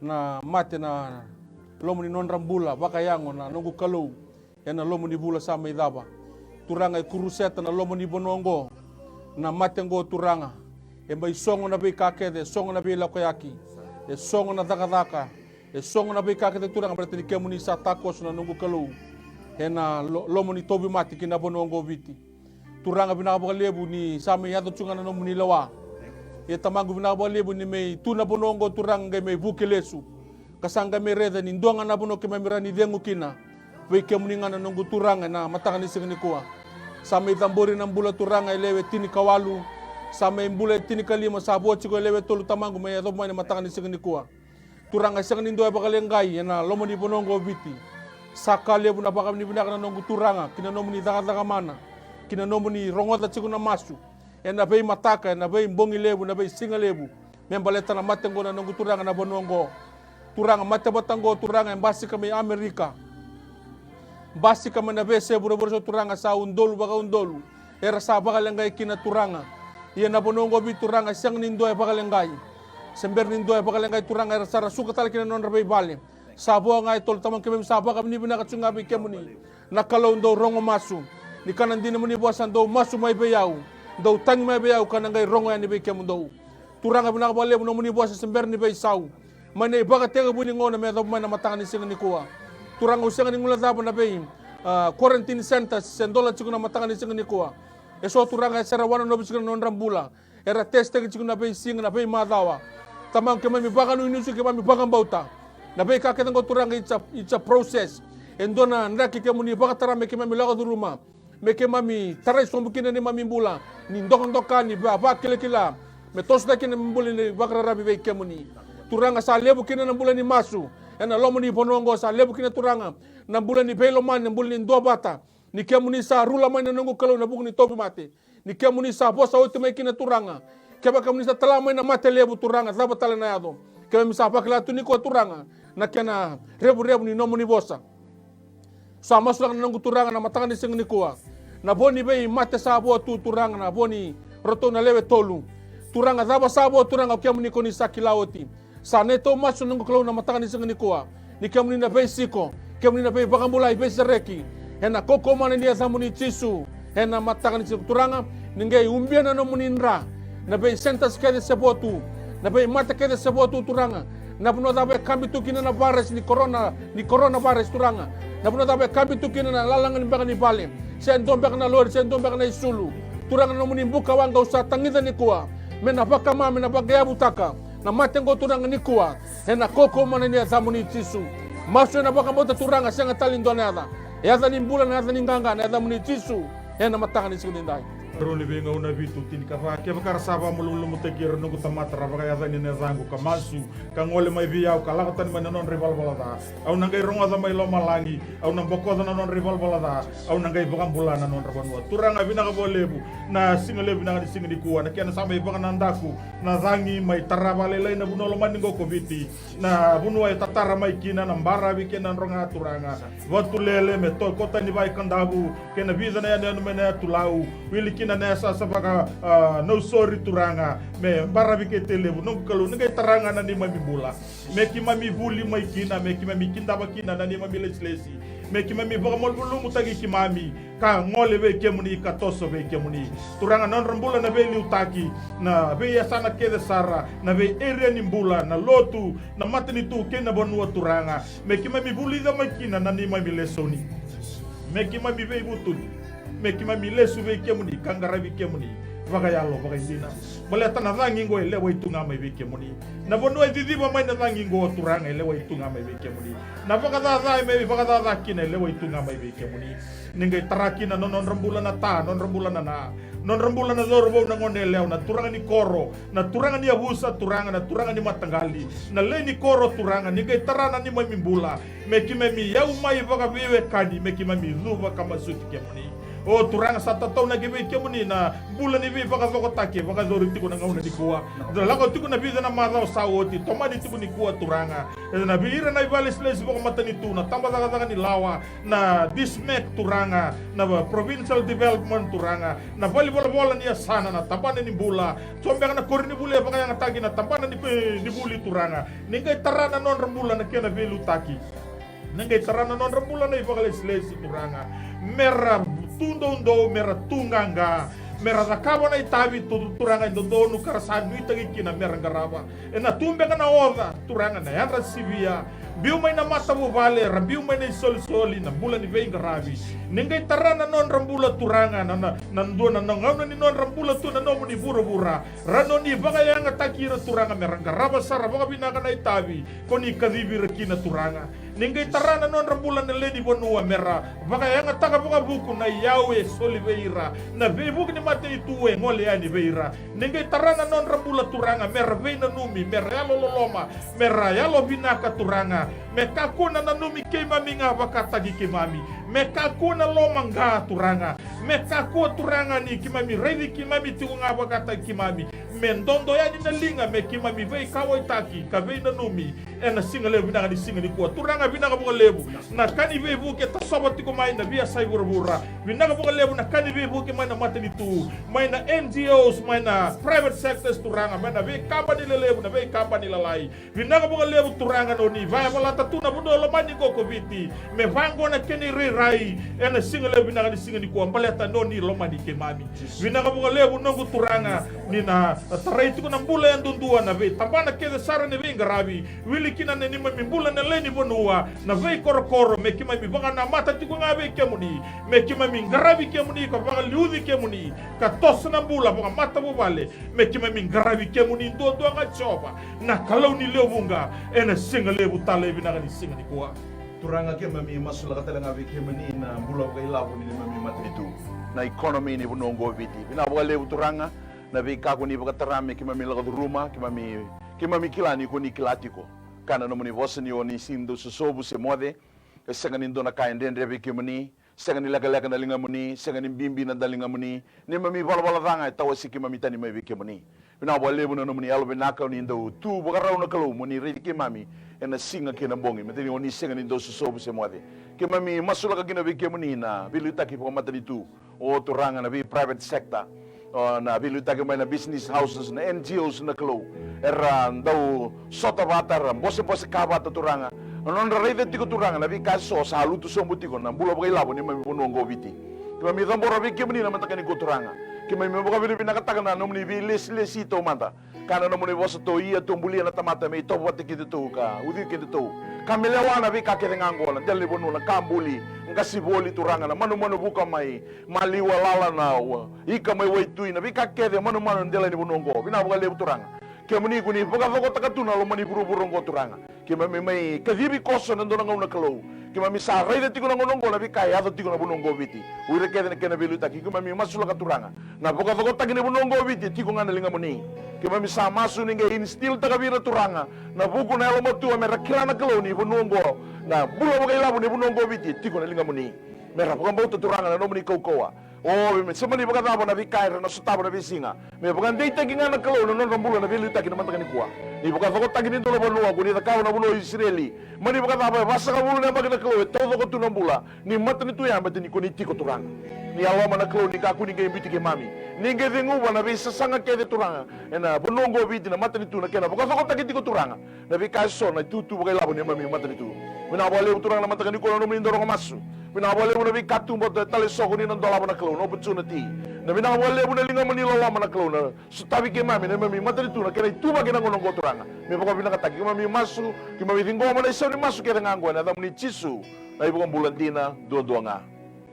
na mate na loma ni nodra bula vakayago, na noqu Kalou, ena loma ni vula sa mai cava. Turaga, e kuruseta na loma ni vanua oqo na mate oqo, Turaga. E mai sogo na veika kece, e sogo na veilakoyaki, e sogo na cakacaka, e sogo na veika kece, Turaga, baleta ni kemuni sa takoso, na noqu Kalou, ena lo-, loma ni tauvimate ki na vanua oqo Viti. Turaga, vinaka vakalevu ni sa mai yaco tu ga na nomuni lewa. Ia, Tamaqu, vinaka vakalevu ni mai tu na vanua oqo, Turaga, qai mai vuki lesu, ka sa qai mai raica ni dua ga na vanua keimami rawa ni cegu kina vei kemuni ga, na noqu Turaga, ena mataka ni siga nikua. Sa mai cabori na bula, Turaga, e lewe tinikawalu, sa mai bula e tinikalima, sa vo tiko e lewe tolu, Tamaqu, me yacova mai na mataka ni siga nikua. Turaga, e sega ni dua e vakaleqai ena loma ni vanua oqo Viti. Sa ka levu na vakavinavinaka, na noqu Turaga, ki na nomuni cakacaka mana, ki na nomuni rogoca tiko na masu ena veimataka, ena veibogi levu, na veisiga levu, me baleta na mate oqo, na noqu Turaga, na vanua oqo. Turaga, mate vata oqo, Turaga, e basika mai Amerika, basika mai na veiyasai vuravura eso, Turaga, sa udolu vakaudolu era sa vakaleqai kina, Turaga. Ia na vanua oqo Viti, Turaga, e sega ni dua e vakaleqai. Se bera ni dua e vakaleqai, Turaga, era sa ra suka tale ki na nodra veivale. Sa vo ga e tolu, Tamaqu, keimami sa vakavinavinaka tu ga vei kemuni, na Kalou, dou rogo masu. Ni ka na dina nomuni vosa, dou masu mai vei au, dou tagi mai vei au, ka na qai rogo yani vei kemudou. Turaga, vinaka vakalevu, nomuni vosa se bera ni veisau mai na ivakatekivu ni gauna me yacova mai na mataka ni siga nikua. Turaga, au sega ni guilecava na vei, ah, quarantine centers se dola tiko na mataka ni siga nikua. Eso, Turaga, e sa ra wanonovi tiko na nodra bula. Era testaki tiko na veisiga, na veimacawa. Tamaqu, keimami vakanuinui tiko, keimami vakabauta na veika kece oqo, Turaga, it's a, it's a process. E dua na draki kemuni vakatara me keimami lako curuma, me keimami tarai sobu kina neimami bula ni dokadoka, ni va-, vakilakila, me tosotaki kina neimami bula ni vakararavi vei kemuni. Turaga, sa levu kina na bula ni masu ena loma ni vanua oqo. Sa levu kina, Turaga, na bula ni veilomani, na bula ni duavata. Ni kemuni sa rula mai, na noqu Kalou, na vuku ni tauvimate. Ni kemuni sa vosa oti mai kina, Turaga. Kevaka kemuni sa tala mai na mate levu, Turaga, cava tale na yaco? Keimami sa vakila tu nikua, Turaga, na kena revurevu ni nomuni vosa. Sa masulaka, na noqu Turaga, na mataka ni siga nikua, na vo ni veimate sa vo tu, Turaga, na vo ni ratou na lewe tolu. Turaga, cava sa vo, Turaga, o kemuni ko ni sa kila oti. Sa neitou masu, na noqu Kalou, na mataka ni siga nikua, ni kemuni na veisiko, kemuni na veivakabulai, veisereki. Ena kaukaua mana ni yacamuni, Jisu, ena mataka ni siga, Turaga, ni qai ubia na nomuni dra na vei centers kece se vo tu, na veimate kece se vo tu, Turaga. Na vanua cava e kabi tu kina na virus ni corona, ni coronavirus, Turaga. Na vanua cava e kabi tu kina na lalaga ni beka ni vale, se dua beka na lori, se dua beka na isulu. Turaga, na nomuni bukawaqa au sa tagica nikua me na vakama, me na vakayavutaka na mate oqo, Turaga, nikua, ena kaukaua mana ni yacamuni, Jisu. Masu ena vakabauta, Turaga, sega tale ni dua na yaca. Yaca ni bula, na yaca ni qaqa, na yacamuni, Jisu, ena mataka ni siga nidai. Karua ni Veigauna vitu, tinikava. Kevaka ra sa vakamalumalumutaki ira na noqu tamata, ra vakayacani na yacaqu, ka masu, ka gole mai vei au, ka lako tani mai na nodra ivalavala ca, au na qai rogoca mai lomalagi, au na bokoca na nodra ivalavala ca, au na qai vakabula na nodra vanua. Turaga, vinaka vakalevu na siga levu vinaka ni siga nikua, na kena sa mai vakanadaku na cagi mai tara vakalailai na vanua lomani oqo ko Viti, na vanua e tatara mai kina na baravi kei na droga, Turaga. Vatulele me to-, kotani Vakaikadavu kei na vica na yanuyanu mai na Yatu Lau, wili kina na yasayasa vaka, ah, Nausori, Turaga, me baravi kei Tailevu, noqu Kalou, ni qai tara ga na neimami bula, me keimami vuli mai kina, me keimami kidava kina na neimami lesilesi. Me keimami vakamalumalumutaki keimami ka gole vei kemuni ka toso vei kemuni. Turaga, na nodra bula na veiliutaki, na veiyasana kece sara, na vei eria ni bula, na lotu, na matanitu kei na vanua, Turaga. Me keimami vulica mai kina na neimami lesoni. Me keimami veivutuni. Me keimami lesu vei kemuni ka qaravi kemuni vakayalo vakaidina. Baleta na cagi qo e lewai tu ga mai vei kemuni. Na vanua e ciciva mai na cagi qo, Turaga, e lewai tu ga mai vei kemuni. Na vakacaca e mai vakacaca kina e lewai tu ga mai vei kemuni. Ni qai tara kina na nodra bula na ta, nodra bula na na, nodra bula na cauravou, na gone yalewa, na turaga ni koro, na turaga ni yavusa, Turaga, na turaga ni mataqali, na lewe ni koro, Turaga. Ni qai tara na neimami bula. Me keimami yau mai vakaveiwekani, me keimami cuva ka masuti kemuni. O Turaga, sa tataunaki vei kemuni na bula ni veivakacokotaki e vakayacori tiko na gauna nikua. Da lako tiko na vica na macawa sa oti, tomani tiko nikua, Turaga. E na vei ira na ivakalesilesi vakamatanitu, na tabacakacaka ni lawa, na DISMAC, Turaga, na Provincial Development, Turaga, na valenivolavola ni yasana, na tabana ni bula, so beka na koronivuli e vakayagataki, na tabana ni, ni vuli, Turaga. Ni qai tara na nodra bula na kena veiliutaki. Ni qai tara na nodra bula na ivakalesilesi, Turaga. Mera tu doudou, mera tu qaqa, mera cakava na itavi, tu, Turaga, e dodonu ka ra sa nuitaki kina mera qarava. E na tu beka na oca, Turaga, na yadra sivia. Biu mai na matavuvale, ra biu mai na isolisoli, na bula ni veiqaravi. Ni qai tara na nodra bula, Turaga, na, na, na dua na, na gauna ni nodra bula tu na nomuni vuravura. Ra noni vakayagataki ira, Turaga, mera qarava sara vakavinaka na itavi ko ni kacivi ira kina, Turaga. Ni qai tara na nodra bula na lewe ni vanua, mera vakayagataka vakavuku na iyau e soli vei ira, na veivuke ni matanitu e gole yani vei ira. Ni qai tara na nodra bula, Turaga, mera veinanumi, mera yalololoma, mera yalovinaka, Turaga. Me kakua na nanumi keimami ga vakataki keimami. Me kakua na loma qa, Turaga. Me kakua, Turaga, ni keimami raici keimami tiko ga vakataki keimami. Me dodo yani na liga, me keimami veikauwaitaki ka veinanumi. E na siga levu vinaka ni siga nikua, Turaga, vinaka vakalevu na ka ni veivuke e tasova tiko mai na veiyasai vuravura. Vinaka vakalevu na ka ni veivuke mai na matanitu, mai na N G Os, mai na private sectors, Turaga, mai na veikabani lelevu, na veikabani lalai. Vinaka vakalevu, Turaga, noni vakayavalata tu na vanua lomani qo ko Viti. Me vaqo na kena irairai e na siga levu vinaka ni siga nikua, baleta noni lomani keimami. Vinaka vakalevu, noqu Turaga, ni na tarai tiko na bula yadudua na veitabana kece sara ni veiqaravi. Wili kina na neimami bula na lewe ni vanua, na veikorokoro, me keimami vakanamata tiko ga vei kemuni. Me keimami qaravi kemuni ka vakaliuci kemuni, ka toso na bula vakamatavuvale. Me keimami qaravi kemuni duadua ga, Jiova, na Kalou ni lewe vuqa, e na siga levu tale vinaka ni siga nikua. Turaga, keimami masulaka tale ga vei kemuni na bula vakailavo ni neimami matanitu, na economy ni vanua oqo o Viti. Vinaka vakalevu, Turaga, na veika ko ni vakatara me keimami lako curuma, keimami, keimami kila ni ko ni kila tiko. Ka na nomuni vosa ni o ni sega ni dau sosovu se moce, e sega ni dua na ka e dredre vei kemuni, sega ni lekaleka na ligamuni, sega ni bibi na daligamuni. Neimami valavala ca ga e tawasei keimami tani mai vei kemuni. Vinaka vakalevu na nomuni yalovinaka, o ni dau tu vakarau na Kalou mo ni raici keimami e na siga kei na bogi, me tani o ni sega ni dau sosovu se moce. Keimami masulaka kina vei kemuni na veiliutaki vakamatanitu, o Turaga, na vei private sector, o na veiliutaki mai na business houses, na N G Os, na Kalou, era dau sota vata, era bosebose ka vata, Turaga. Na nodra raica tiko, Turaga, na veika eso sa lutu sobu tiko na bula vakailavo ni neimami vanua oqo o Viti. Keimami cabora vei kemuni na mataka nikua, Turaga. Keimami vakavinavinakataka na nomuni veilesilesi taumada, ka na nomuni vosa, tou ia, tou bulia na tamata me itovo vata kei kedatou ka ucui kedatou, ka me lewa na veika kece ga oqo, na dela ni vanua, na ka buli, qasi voli, Turaga, na manumanu vuka mai maliwa, lala, na wa, ika mai waitui, na veika kece manumanu na dela ni vanua oqo. Vinaka vakalevu, Turaga. Kemuni ko ni vakacokotaka tu na loma ni vuravura oqo, Turaga. Keimami mai kacivi koso ena dua na gauna, Kalou. Keimami sa raica tiko na gauna oqo na veika e yaco tiko na vanua oqo o Viti, o ira kece na kena veiliutaki. Keimami masulaka, Turaga, na vakacokotaki ni vanua oqo o Viti e tiko ga na ligamuni. Keimami sa masu ni qai instill-taka vei ira, Turaga, na vuku, na yalomatua, me ra kila, na Kalou, ni vanua oqo, na bula vakailavo ni vanua oqo o Viti e tiko na ligamuni. Me ra vakabauta, Turaga, na nomuni kaukauwa. O, me se mani vakacava na veika era na sotava na veisiga, me vakadeitaki ga, na Kalou, na nodra bula na veiliutaki na mataka nikua. Ni vakacokotaki ni dua na vanua ko ni cakava na vanua o Isireli. Mani vakacava e vasagavulu na yabaki, na Kalou, e taucoko tu na bula ni matanitu ya, baleta ni ko ni tiko, Turaga. Ni yaloma, na Kalou, ni kakua ni qai biuti keimami. Ni qai ceguva na veisasaga kece, Turaga, ena vanua oqo o Viti, na matanitu, na kena vakacokotaki tiko, Turaga, na veika eso, na itutu vakailavo ni neimami matanitu. Vinaka vakalevu Turaga na mataka nikua na nomuni daroga masu. Vinaka vakalevu na veikatuba, tale soko ni na dolava na Kalou, na opportunity. Na vinaka vakalevu na ligamuni loloma na Kalou, na sotavi keimami na neimami matanitu na kena ituvaki na gauna oqo Turaga. Me vakavinakataki keimami masu, keimami ciqoma na isau ni masu kece ga oqo ena yacamuni Jisu, na iVakabula dina duadua ga.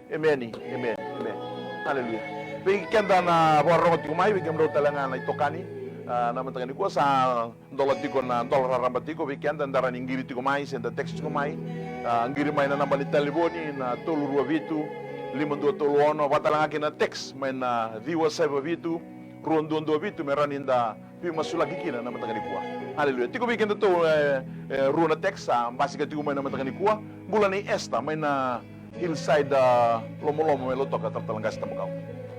Emeni, emeni, emeni. Aleluya. Vei keda na vakarorogo tiko mai, vei kemudrau tale ga na itokani, a, na mataka nikua sa dola tiko na dola raraba tiko, vei keda da rawa ni qiri tiko mai se da text tiko mai. A, qiri mai na naba ni talevoni na tolu rua vitu, lima dua tolu ono, vaka tale ga kina text mai na ciwa saiva vitu, rua dua dua vitu, me rawa ni da veimasulaki kina na mataka nikua. Aleluya. Tiko vei kedatou, e, e, rua na text sa basika tiko mai na mataka nikua. Bula nei Esther mai na Hillside, a, Lomolomo mai Lautoka, talatala qase tabakau.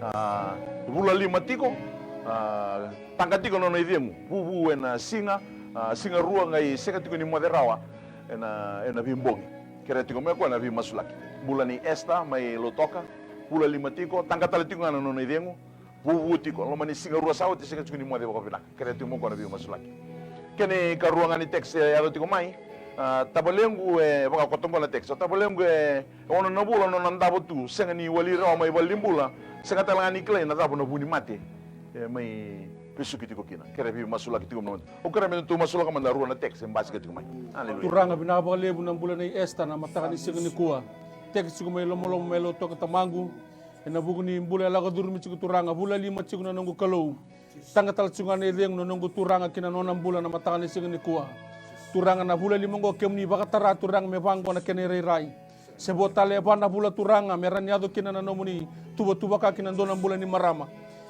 A, vula lima tiko, a, taqa tiko na nona icegu. Vuvu ena siga, a, siga rua qai sega tiko ni moce rawa ena, ena veibogi. Kerea tiko mai o koya na veimasulaki. Bula nei Esther mai Lautoka, vula lima tiko, taqa tale tiko ga na nona icegu. Vuvu tiko, loma ni siga rua sa oti, sega tiko ni moce vakavinaka. Kerea tiko mai o koya na veimasulaki. Kena ikarua ga ni text e yaco tiko mai, a, tavalequ e, vakakoto oqo na text. O tavalequ e ono na vula nona davo tu, sega ni wali rawa mai valenibula, sega tale ga ni kilai na cava na vu ni mate e mai vesuki tiko kina. Kerea veimasulaki tiko mai. Au kerea me datou masulaka mada rua na text e basika tiko mai. Aleluya. Turaga, vinaka vakalevu na bula nei Esther na mataka ni siga nikua. Text tiko mai Lomolomo mai Lautoka, Tamaqu. Ena vuku ni bula e lako curumi tiko Turaga, vula lima tiko na noqu Kalou. Taqa tale tiko ga na icegu na noqu Turaga ki na nona bula na mataka ni siga nikua. Turaga, na vula lima oqo kemuni vakatara Turaga me vaqo na kena irairai. Se vo tale e va na vula Turaga me rawa ni yaco kina na nomuni tuvatuvaka ki na dua na bula ni marama.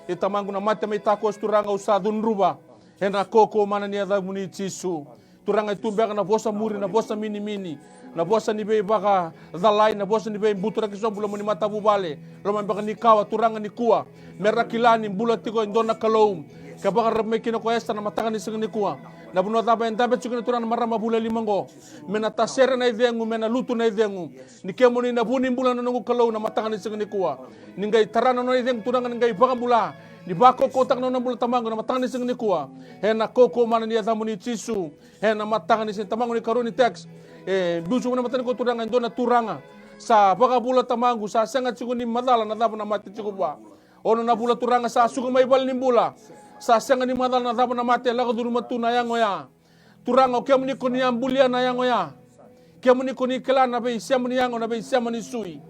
E Tamaqu, na mate mai takoso Turaga au sa cudruva ena kaukaua mana ni yacamuni Jisu. Turaga, e tu beka na vosa muri, na vosa minimini, na vosa ni veivakacalai, na vosa ni veibuturaki sobu loma ni matavuvale, loma beka ni kawa Turaga nikua. Me ra kila ni bula tiko e dua na Kalou. Ka vakararavi mai kina ko Esther na mataka ni siga nikua. Na vanua cava e dabe tiko kina Turaga na marama vula lima oqo. Me na tasere na icegu, me na lutu na icegu. Ni kemuni na vu ni bula na noqu Kalou na mataka ni siga nikua. Ni qai tara na nona icegu Turaga, ni qai vakabula. Ni vakaukauwataka na nona bula Tamaqu na mataka ni siga nikua. Ena kaukaua mana ni yacamuni Jisu. Ena mataka ni siga, Tamaqu, na ikarua ni text. E biu sobu mai na matanitu Turaga e dua na turaga. Sa vakabula Tamaqu, sa sega tiko ni macala na cava na mate tiko vua. Ono na vula Turaga sa suka mai valenibula. Sa sega ni macala na cava na mate e lako curuma tu na yago ya. Turaga, o kemuni ko ni a bulia na yago ya. Kemuni ko ni kila na veisema ni yago, na veisema ni sui.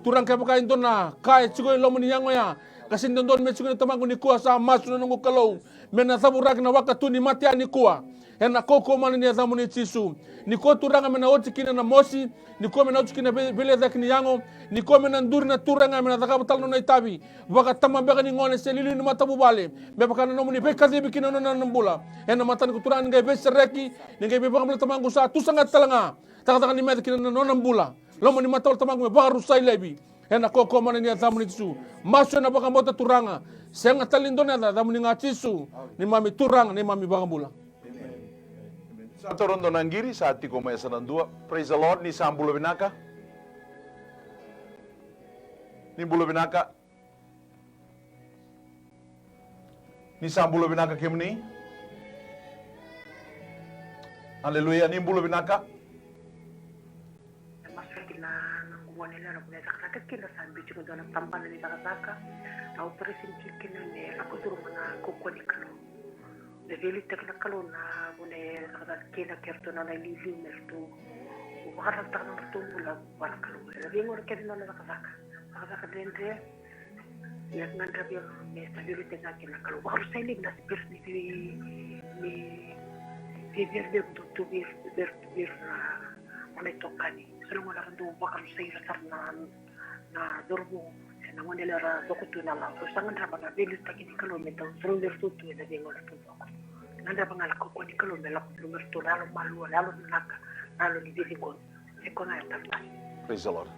Turaga, kevaka e dua na ka e tiko e loma ni yago ya, ka sega ni dodonu me tiko ni Tamaqu, nikua sa masu na noqu Kalou. Me na cavuraki na waka tu ni mate ya nikua. Ena kaukaua mana ni yacamuni Jisu. Nikua Turaga me na oti kina na mosi. Nikua me na oti kina vei, veilecayaki ni yago. Nikua me na duri na turaga me na cakava tale na nona itavi. Vakatama beka ni gone se liuliu ni matavuvale. Me vaka na nomuni veikacivi kina na nona bula. Ena matanitu Turaga ni qai veisereki. Ni qai veivakabula Tamaqu sa tu sara ga tale ga. Cakacaka ni meca kina na nona bula. Loma ni matavuvale Tamaqu me vakarusai laivi. Ena kaukaua mana ni yacamuni Jisu. Masu ena vakabauta Turaga. Sega tale ni dua na yaca, yacamuni ga Jisu. Neimami Turaga, neimami vakabula. Sa toro dua na qiri, sa tiko mai sa na dua. Praise the Lord, ni sa bula vinaka. Ni bula vinaka. Ni sa bula vinaka kemuni. Aleluya, ni bula vinaka. E masulaki na noqu gone yalewa na vuna e cakacaka kina, sa biu tiko dua na tabana ni cakacaka. Na operation tiko kina me lako curuma na kaukaua ni Kalou. Me veiliutaki na Kalou na vuna e cakacaka kina kei ratou na nona iliuliu me ratou vakarautaka na nodratou bula vua na Kalou. Ena veigauna kece na nona cakacaka. Cakacaka dredre. Ia gadreva me sa veiliutaki ga kina na Kalou. Vakarusai laivi na spirit ni vei, ni veiveruveru dau tu vei ira, vei ira, vei ira na nona itokani. So na gauna era dau vakarusai ira sara na, na cauravou se na gone yalewa era coko tu ena lawa. Au sa gadreva na veiliutaki ni Kalou me dau curu vei iratou tu ena veigauna taucoko. Gadreva ga na kaukaua ni Kalou me lako curuma iratou na yalo malua, na yalo vinaka, na yalo ni veiciqomi. Praise the Lord.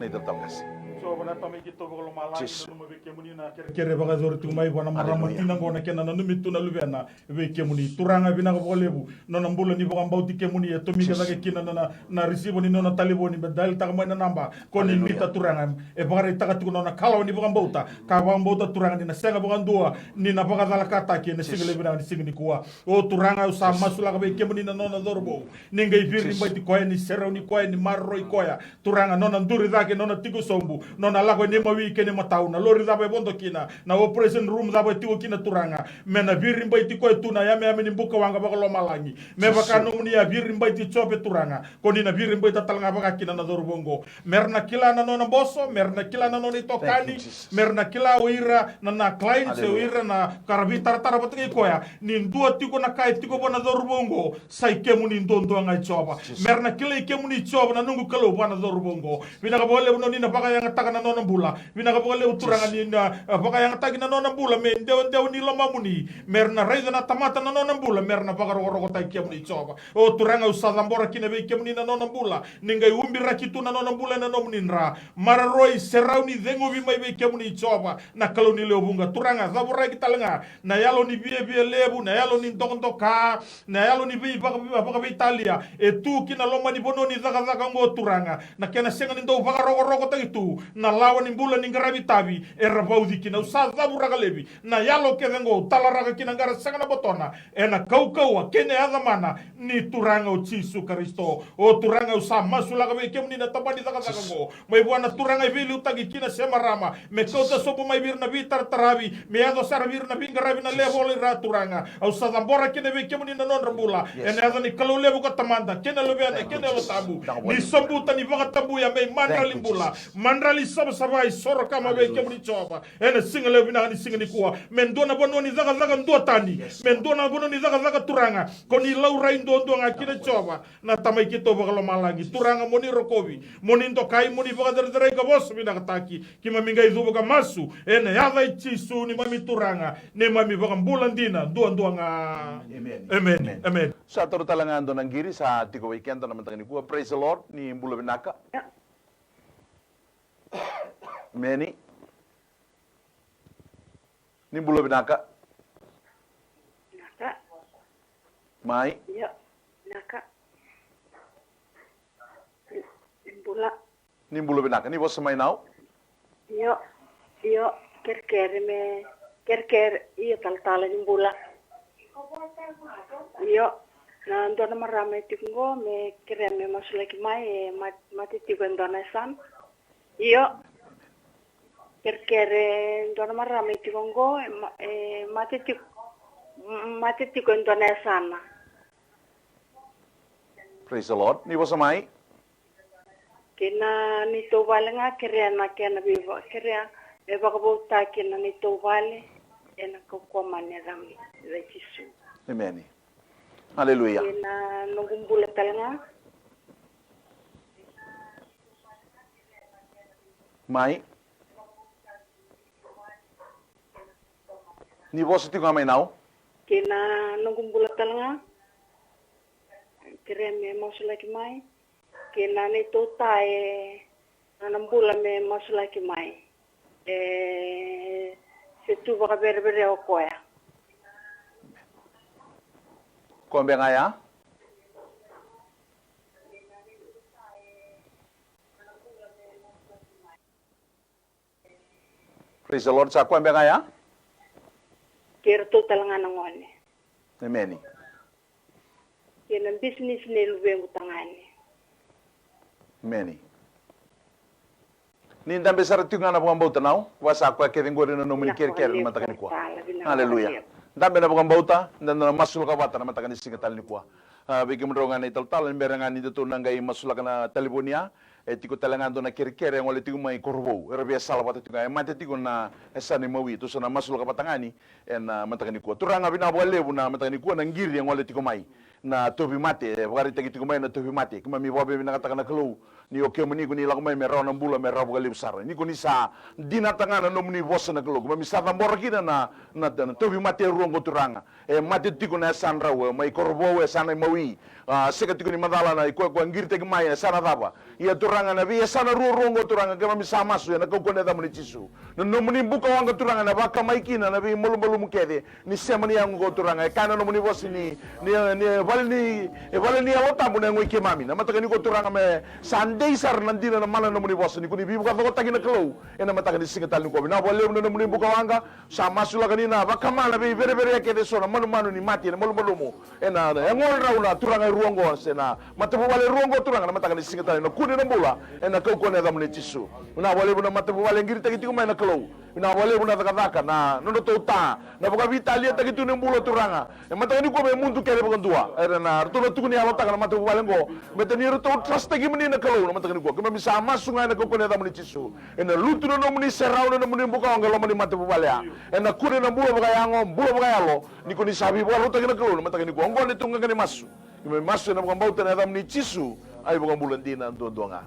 Jiova na Tamai keitou vakalomalagi, nanuma vei kemuni na kerekere vakayacori tiko mai vua na marama tina oqo, na kena nanumi tu na luvena vei kemuni. Turaga, vinaka vakalevu nona bula ni vakabauti kemuni, e tomika cake kina na, na, na risiva ni nona talevoni me dalitaka mai na naba ko ni nuita. Turaga, e vakaraitaka tiko nona kalawa ni vakabauta, ka vakabauta Turaga ni na sega vakadua ni na vakacalakataki ena siga levu vinaka ni siga nikua. O Turaga, au sa masulaka vei kemuni na nona cauravou. Ni qai viribaiti koya, ni serauni koya, ni maroroi koya. Turaga, nona duri cake, nona tiko sobu, nona lako e neimawi kei neimatau, na lori cava e vodo kina, na operation room cava e tiko kina Turaga, me na viribaiti koya tu na yameyame ni bukawaqa vakalomalagi. Me vaka nomuni a viribaiti Jope Turaga, ko ni na viribaita talega vaka kina na cauravou oqo. Me ra na kila na nona boso, me ra na kila na nona itokani, me ra na kila o ira na, na clients, o ira na ka ra veitaratara vata kei koya, ni dua tiko na ka e tiko vua na cauravou oqo, sa i kemuni duadua ga i Jiova. Me ra na kilai kemuni Jiova na noqu Kalou vua na cauravou oqo. Vinaka vakalevu noni na vakayagataka na nona bula. Vinaka vakalevu Turaga ni na, eh, vakayagataki na nona bula me idewadewa ni lomamuni. Me ra na raica na tamata na nona bula, me ra na vakarokorokotaki kemuni Jiova. O Turaga, au sa cabora kina vei kemuni na nona bula. Ni qai ubiraki tu na nona bula ena nomuni dra. Maroroi, serauni, ceguvi mai vei kemuni Jiova, na Kalou ni lewe vuqa. Turaga, cavoraki talega na yalo ni viavia levu, na yalo ni dokadoka, na yalo ni veivaka-, vakaveitalia e tu ki na loma ni vanua ni cakacaka oqo Turaga. Na kena sega ni dau vakarokorokotaki tu na lawa ni bula ni qaravi tavi era vauci kina. Au sa cavuraka laivi na yalo kece oqo, au talaraka kina qara sega na botona, ena kaukauwa kei na yaca mana ni Turaga o Jisu Karisito. O Turaga, au sa masulaka vei kemuni na tabana ni cakacaka oqo, mai vua na turaga e veiliutaki kina se marama, me kauta sobu mai vei ira na veitarataravi, me yaco sara vei ira na veiqaravi na level ira Turaga. Au sa cabora kina vei kemuni na nodra bula, ena yaca ni Kalou levu ko Tamada kei na Luvena kei na Yalo Tabu. Ni sobuta, ni vakatabuya me imadrali bula, madrali savasava, isoro kama vei kemuni Jiova. Ena siga levu vinaka ni siga nikua, me dua na vanua ni cakacaka duatani, me dua na vanua ni cakacaka Turaga ko ni laurai duadua ga kina Jiova. Na Tamai keitou vakalomalagi, Turaga, mo ni rokovi, mo ni dokai, mo ni vakacerecerei ka vosa vinakataki. Keimami qai cuva ka masu ena yaca i Jisu neimami Turaga, neimami Vakabula dina duadua ga. Emeni. Emeni. Sa toro tale ga e dua na qiri sa tiko vei keda na mataka nikua. Praise the Lord. Ni bula vinaka. Emeni. Ni bula vinaka. Vinaka. Mai. Io, vinaka. Ni bula. Ni bula vinaka. Ni vosa mai nau. Io, io, kerekere me, kerekere, io, talatala ni bula. Io, na dua na marama e tiko qo me kerea me masulaki mai, e ma-, mate tiko e dua na yasana. Io. Kerekere, dua na marama e tiko qo, e ma-, e mate tiko, m-, mate tiko e dua na yasana. Praise the Lord. Ni vosa mai. Kei na neitou vale ga, kerea na kena veiva-, kerea me vakavouta kei na neitou vale, ena kaukauwa mana ni yaca i Jisu. Emeni. Aleluya. Kei na noqu bula tale ga. Mai. Ni vosa tiko ga mai nau. Kei na noqu bula tale ga. Kerea me masulaki mai. Kei na neitou ta e, na nona bula me masulaki mai. E se tu vakavereverea o koya. Koya beka ga ya. Praise the Lord. Sa koya beka ga ya. Kei iratou tale ga na gone. Emeni. Kei na bisinisi nei luvequ tagane. Emeni. Ni dabe sara tiko ga na vakabauta nau, vaka sa koya kece qori na nomuni kerekere na mataka nikua. Aleluya. Dabe na vakabauta, da na masulaka vata na mataka ni siga tale nikua. A, vei kemudrau ga na italatala, ni bera ga ni datou na qai masulaka na talevoni ya, e tiko tale ga dua na kerekere e gole tiko mai Korovou, era via sala vata tiko ga, e mate tiko na yasana i Maui, tou sa na masulaka vata ga ni ena mataka nikua. Turaga, vinaka vakalevu na mataka nikua, na qiri e gole tiko mai. Na tauvimate, e vakaraitaki tiko mai na tauvimate. Keimami vakavinavinakataka na Kalou Ni o kemuni ko ni lako mai me rawa na bula me rawa vakalevu sara. Ni ko ni sa dinata ga na nomuni vosa na Kalou. Keimami sa cabora kina na, na, na tauvimate e rua oqo Turaga. E mate tiko na yasadrau, e mai Korovou, e yasana i Maui. A, sega tiko ni macala na i koya koya qiritaki mai, e yasana cava. Ia Turaga na veiyasana ruarua oqo Turaga, keimami sa masu ena kaukauwa ni yacamuni Jisu. Na nomuni buka waqa Turaga na vakamai kina na veimalumalumu kece. Ni sema ni yago qo Turaga, e kaya na nomuni vosa ni, ni, ni vale ni, e vale ni Yalo Tabu na yago i keimami. Na mataka nikua Turaga me sa dei sara na dina na mana na nomuni vosa ni ko ni veivakacokotaki na Kalou. Ena mataka ni siga tale nikua vinaka vakalevu na nomuni buka waqa. Sa masulaka ni na vakama na veivereverea kece eso na manumanu ni mate na malumalumu. Ena, ena yagodrau na turaga e rua oqo se na matavuvale e rua oqo Turaga na mataka ni siga tale na kune na bula. Ena kaukauwa ni yacamuni Jisu. Vinaka vakalevu na matavuvale e qiritaki tiko mai na Kalou. Vinaka vakalevu na cakacaka na nodratou ta na vakaveitaliataki tu ni bula Turaga. E mataka nikua me mudu kece vakadua era na ratou na tukuni yalotaka na matavuvale oqo. Baleta ni ratou trust-taki mani na Kalou na mataka nikua. Keimami sa masu ga ena kaukauwa ni yacamuni Jisu. Ena lutu na nomuni serau na nomuni buka waqa e loma ni matavuvale ya. Ena kune na bula vakayago, bula vakayalo. Ni ko ni sa veivakarautaki na Kalou na mataka nikua. Oqo na tou qaqa ni masu. Keimami masu ena vakabauta na yacamuni Jisu. Ai vakabula dina duadua ga.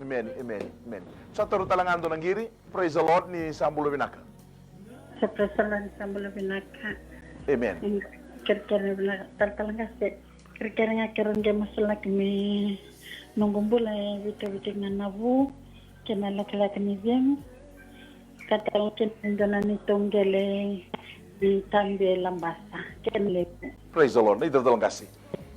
Emeni, emeni, emeni. Sa toro tale ga dua na qiri. Praise the Lord, ni sa bula vinaka. Sa praise the Lord, ni sa bula vinaka. Amen. Kerekere vinaka, talatala qase. Kerekere ga keirau qai masulaki me noqu bula e vitavita ga na vu kei na lekaleka ni cegu. Ka tale kina e dua na neitou qele ni tabe e Labasa. Kena levu. Praise the Lord, ni talatala qase.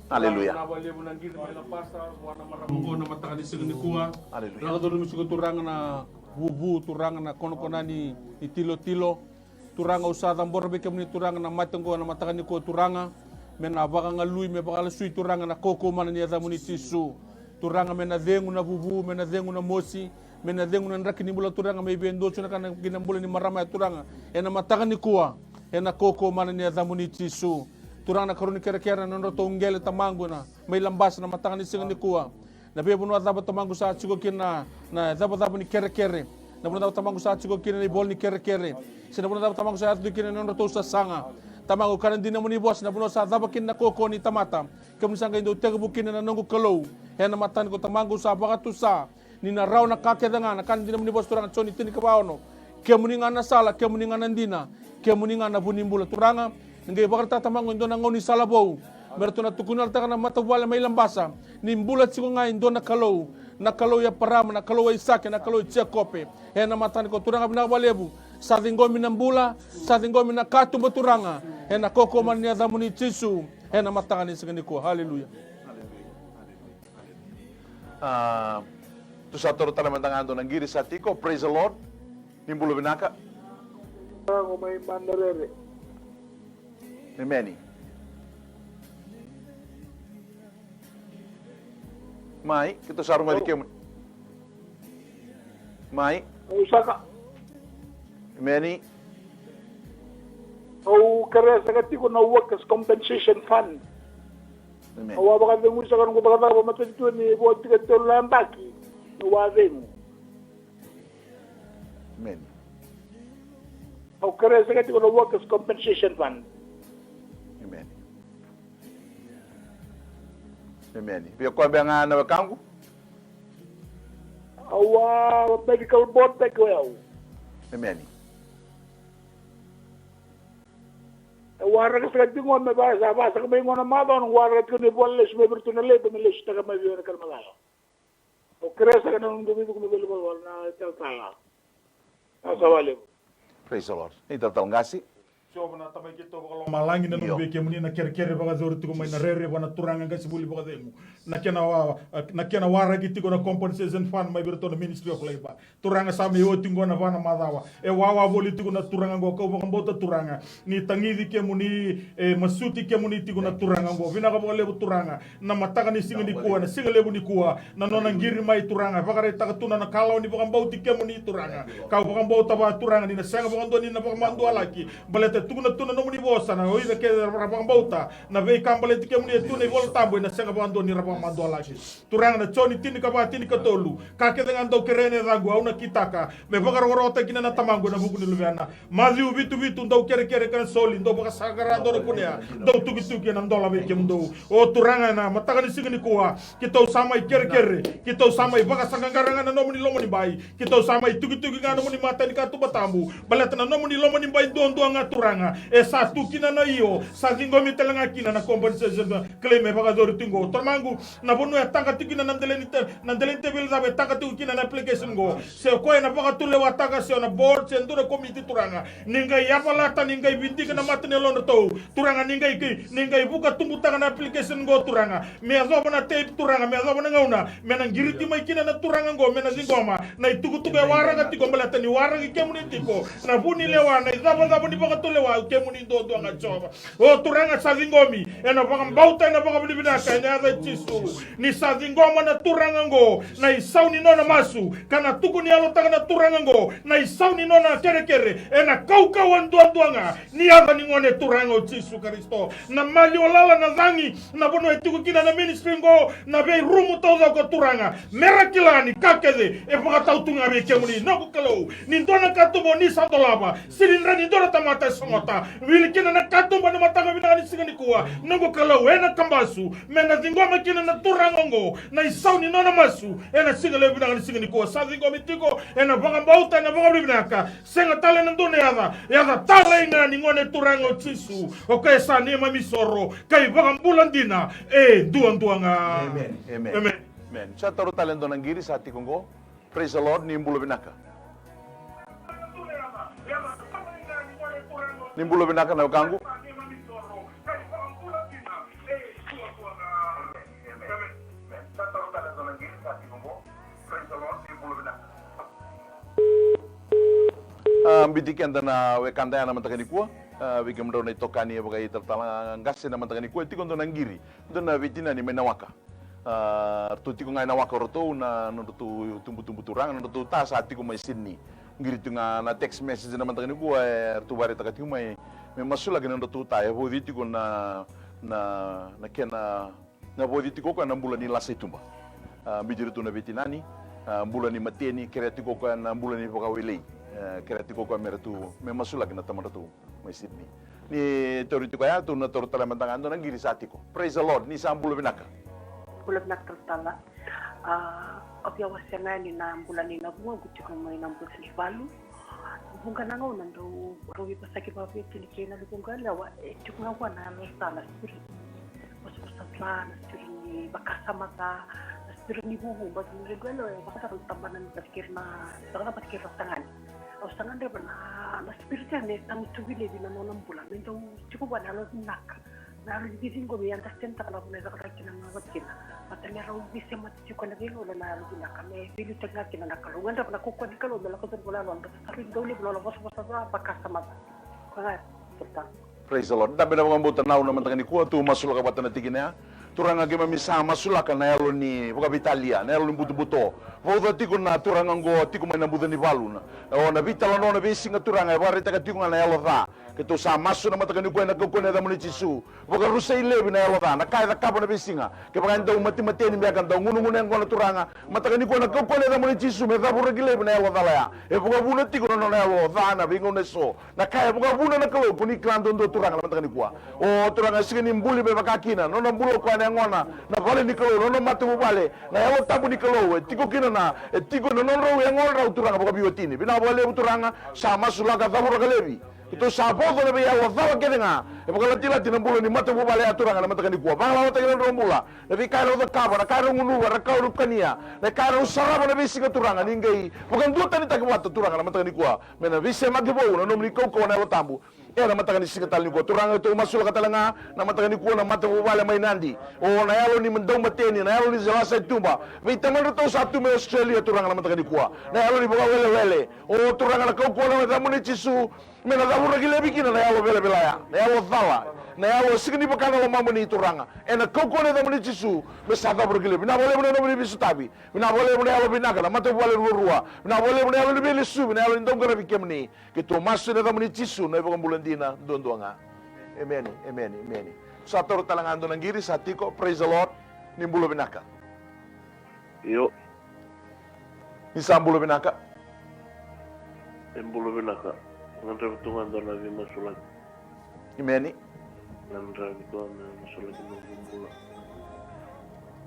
Aleluya. Vinaka vakalevu na qiri mai Labasa, vua na marama oqo na mataka ni siga nikua. Aleluya. Vinaka vakalevu me suka Turaga na vuvu, Turaga na konakona ni, ni tilotilo. Turaga au sa cabora vei kemuni Turaga na mate oqo na mataka nikua Turaga. Me na vakagalui, me vakalasui Turaga na kaukauwa mana ni yacamuni Jisu. Turaga me na cegu na vuvu, me na cegu na mosi. Me na cegu na draki ni bula Turaga me via dua tu na ka na kena bula ni marama ya Turaga. Ena mataka nikua, ena kaukauwa mana ni yacamuni Jisu. Turaga na karua ni kerekere na nodratou qele tamaqu na mai Labasa na mataka ni siga nikua. Na veivanua cava tamaqu sa tiko kina na, na cavacava ni kerekere. Na vanua cava tamaqu sa tiko kina na ivola ni kerekere. Se na vanua cava tamaqu sa yaco tiko kina na nodratou sasaga. Tamaqu ka na dina moni vosa na vanua sa cava kina na kaukauwa ni tamata. Kemuni sa qai dau tekivu kina na noqu Kalou. Ena mataka nikua tamaqu sa vakatusa. Ni na rawa na ka kece ga, na ka dina moni vosa Turaga, Joni tinikava ono. Kemuni ga na sala, kemuni ga na dina, kemuni ga na vu ni bula Turaga. Ni qai vakaraitaka tamaqu e dua na gaunisala vou. Me ratou na tukuna tale ga na matavuvale mai Labasa. Ni bula tiko ga e dua na Kalou. Na Kalou i Eparama, na Kalou i Aisake, na Kalou i Jekope. Ena mataka nikua Turaga vinaka vakalevu. Sa ciqomi na bula, sa ciqomi na katuba Turaga. Ena kaukauwa mana ni yacamuni Jisu. Ena mataka ni siga nikua. Haleluya. A, tu sa toro tale mada ga dua na qiri sa tiko. Praise the Lord. Ni bula vinaka. Turaga mai Madarere. Emeni. Mai, keitou sa rogoci kemuni. Mai. Au saka. Emeni. Au kerea saka tiko na Workers Compensation Fund. Emeni. Au a vakacegui saka noqu cakacaka vakamatanitu ni vo tiko e tolu na yabaki. Au a cegu. Emeni. Au kerea saka tiko na Workers Compensation Fund. Emeni. Emeni. Vei koya beka ga na wekaqu? Au a medical board beka o yau. Emeni. Au a raka saka tiko me va sa va saka mai gona macawa, au a raka tiko ni vola lesu mai vei iratou na leipa me lesutaka mai vei au na kana macala. Au kerea saka na noqu vivuku me vei valavala na talatala. Na sa valevu. Praise the Lord. Ni talatala qase. Jiova na Tamai keitou vakalomalagi, na noqu vei kemuni na kerekere vakacoro tiko mai na rere vua na turaga qase vuli vakacegu. Na kena wa, na kena waraki tiko na compensation fund mai vei iratou na Ministry of Labour. Turaga sa mai oti qo na va na macawa. E wawa voli tiko na turaga qo, kau vakabauta Turaga. Ni tagici kemuni, e masuti kemuni tiko na turaga qo. Vinaka vakalevu Turaga. Na mataka ni siga nikua, na siga levu nikua, na nona qiri mai Turaga, vakaraitaka tu na nona kalawa ni vakabauti kemuni Turaga. Kau vakabauta va Turaga ni na sega vakadua ni na vakamadualaki, baleta tukuna tu na nomuni vosa, na o ira kece ra vakabauta na veika baleti kemuni e tu na iVola Tabu, ena sega vakadua ni ra vakamadualaki. Turaga, na Joni tinikava, tinikatolu, ka kece ga dou kerea ena yacaqu, au na kitaka me vakarokorokotaki kina na Tamaqu ena vuku ni Luvena. Maciu vitu vitu, dou kerekere ka na soli, dou vakasaqara, dou na kunea, dou tukituki, ena dola vei kemudou. O Turaga, ena mataka ni siga nikua, keitou sa mai kerekere, keitou sa mai vakasaqaqara ga na nomuni lomanibai, keitou sa mai tukituki ga na nomuni mata ni katuba tabu, baleta na nomuni lomanibai duadua ga, Turaga, e sa tu kina na io, sa ciqomi tale ga kina na compensation claim e vakayacori tiko qo. Tamaqu, na vanua e taqa tiko kina na dela ni te-, na dela ni teveli cava e taqa tiko kina na application qo, se o koya ena vakatulewataka, se o na board, se dua na komiti, Turaga, ni qai yavalata, ni qai vidika na mata ni yalodratou, Turaga, ni qai, ni qai vukatubutaka na application qo, Turaga, me yacova na tape, Turaga, me yacova na gauna me na qiriti mai kina na turaga qo, me na ciqoma na itukutuku e waraka tiko, baleta ni waraki kemuni tiko na vu ni lewa, na icavacava ni vakatulewa, kemuni duadua ga, Jiova. O Turaga, sa ciqomi ena vakabauta, ena vakavinavinaka, ena yaca i Jisu. Ni sa ciqoma na turaga oqo na isau ni nona masu, ka na tukuni yalotaka na turaga oqo na isau ni nona kerekere, ena kaukauwa duadua ga ni yaca ni Gone Turaga o Jisu Karisito. Na maliwa lala, na cagi, na vanua e tiko kina na ministry oqo, na veirumu taucoko, Turaga, me ra kila ni ka kece e vakatau tu ga vei kemuni, noqu Kalou. Ni dua na katuba ni sa dolava, sega ni dua na tamata e sogota. Wili kina na katuba ena mataka vinaka ni siga nikua, noqu Kalou, ena kabasu, me na ciqoma kina na turaga oqo na isau ni nona masu ena siga levu vinaka ni siga nikua. Sa ciqomi tiko ena vakabauta, ena vakavinavinaka. Sega tale na dua na yaca, yaca talei ga ni Gone Turaga o Jisu, o koya sa neimami isoro ka iVakabula dina e duadua ga. Amen. Amen. Amen. Amen. Sa taura tale e dua na qiri sa tiko oqo. Praise the Lord, ni bula vinaka. Ni bula vinaka na wekaqu. A, biuti keda na wekada ya na mataka nikua. A, vei kemudrau na itokani e vakaitalatala qase na mataka nikua, e tiko dua na qiri, dua na veitinani mai Nawaka. A, ratou tiko ga e Nawaka o ratou, na nodratou itubutubu turaga, na nodratou ta sa tiko mai Sydney. Qiri tu ga na text message na mataka nikua, e ratou vakaraitaka tiko mai me masulaki na nodratou ta, e vauci tiko na, na, na kena, na vauci tiko o koya na bula ni lasa i tuba. A, biuti iratou na veitinani, a, bula ni mateni, kerea tiko o koya na bula ni vakawelei. E, kerea tiko o koya me ratou, me masulaki na tamadratou mai Sydney. Ni tauri tiko ya, tou na taura tale mada ga e dua na qiri sa tiko. Praise the Lord, ni sa bula vinaka. Bula vinaka talatala. A, au via wasea ga yani na bula nei navugagu tiko mai na bula ni valu. Vuqa na gauna dau rau veivosaki vakaveitini kei na luvequ yalewa, e tiko ga vua na yalo ca, na spirit vosavosa ca, na spirit ni vakasama ca, na spirit ni vuvu, baleta na luvequ yalewa e vakacava na tabana ni basikeri na, vakacava basikeri na tagane. Au sa gadreva na, na spirit ya me tagutuvi laivi na nona bula, me dau tiko vua na yalo vinaka, na yalo ni veiciqomi, e understand-taka na vanua e cakacaka kina na yalo kina. Baleta me rau veisemati tiko ena veigauna na yalo vinaka, me veiliutaki ga kina na Kalou. Gadreva na kaukauwa ni Kalou me lako curuma na yalo, baleta sa rui dau levu na nona vosavosa ca, vakasama ca. Koya ga ya. Praise the Lord. Dabe na vakabauta na, na mataka nikua, tou masulaka vata na tikina ya. Turaga, keimami sa masulaka na yalo ni vakaveitalia, na yalo ni butobuto. Vauca tiko na turaga oqo, tiko mai na buca ni valu na, o na veitalanoa na veisiga, Turaga, e vakaraitaka tiko ga na yalo ca. Keitou sa masu na mataka nikua ena kaukauwa ni yacamuni Jisu. Vakarusai laivi na yalo ca, na ka e cakava na veisiga. Kevaka e dau matemateni beka, dau gunugunu yaqona, Turaga, mataka nikua ena kaukauwa ni yacamuni Jisu, me cavuraki laivi na yalo cala ya. E vakavuna tiko na nona yalo ca ena veigauna eso. Na ka e vakavuna na Kalou, ko ni kila duadua, Turaga, na mataka nikua. O Turaga, e sega ni buli me vaka kina na nona bula o koya na yagona, na vale ni Kalou, na nona matavuvale, na Yalo Tabu ni Kalou e tiko kina na, e tiko na nodrau yagodrau, Turaga, vakaveiwatini. Vinaka vakalevu, Turaga, sa masulaka, cavuraka laivi. Keitou sa vauca na veiyalo cala kece ga e vakalatilati na bula ni matavuvale ya, Turaga, na mataka nikua. Vagalalataki na nodrau bula, na veika erau cakava, na ka erau gunuva, na ka erau kania, na ka erau sarava na veisiga, Turaga, ni qai vakaduatanitaki vata, Turaga, na mataka nikua. Me na veisemaki vou na nomuni kaukauwa na Yalo Tabu ena mataka ni siga tale nikua. Turaga, keitou masulaka tale ga na mataka nikua na matavuvale mai Nadi. O na yalo ni daumateni, na yalo ni lasa i tuba vei tamadratou sa tu mai Australia, Turaga, na mataka nikua. Na yalo ni vakawelewele. O Turaga, na kaukauwa na yacamuni Jisu, me na cavuraki laivi kina na yalo velavela ya, na yalo cala. Na yalo e sega ni vaka na lomamuni Turaga. Ena kaukauwa na yacamuni Jisu, me sa cava rau ki levu. Vinaka vakalevu na nomuni veisotavi. Vinaka vakalevu na yalo vinaka, na matavuvale ruarua. Vinaka vakalevu na yalo ni veilesuvi, na yalo ni dau qaravi kemuni. Keitou masu ena yacamuni Jisu, na iVakabula dina duadua ga. Emeni, emeni, emeni. Sa taura tale ga dua na qiri, sa tiko, praise the Lord. Ni bula vinaka. Io. Ni sa bula vinaka. E bula vinaka. Gadreva tu ga dua na veimasulaki. Emeni. Gadreva tu ga na veimasulaki noqu bula.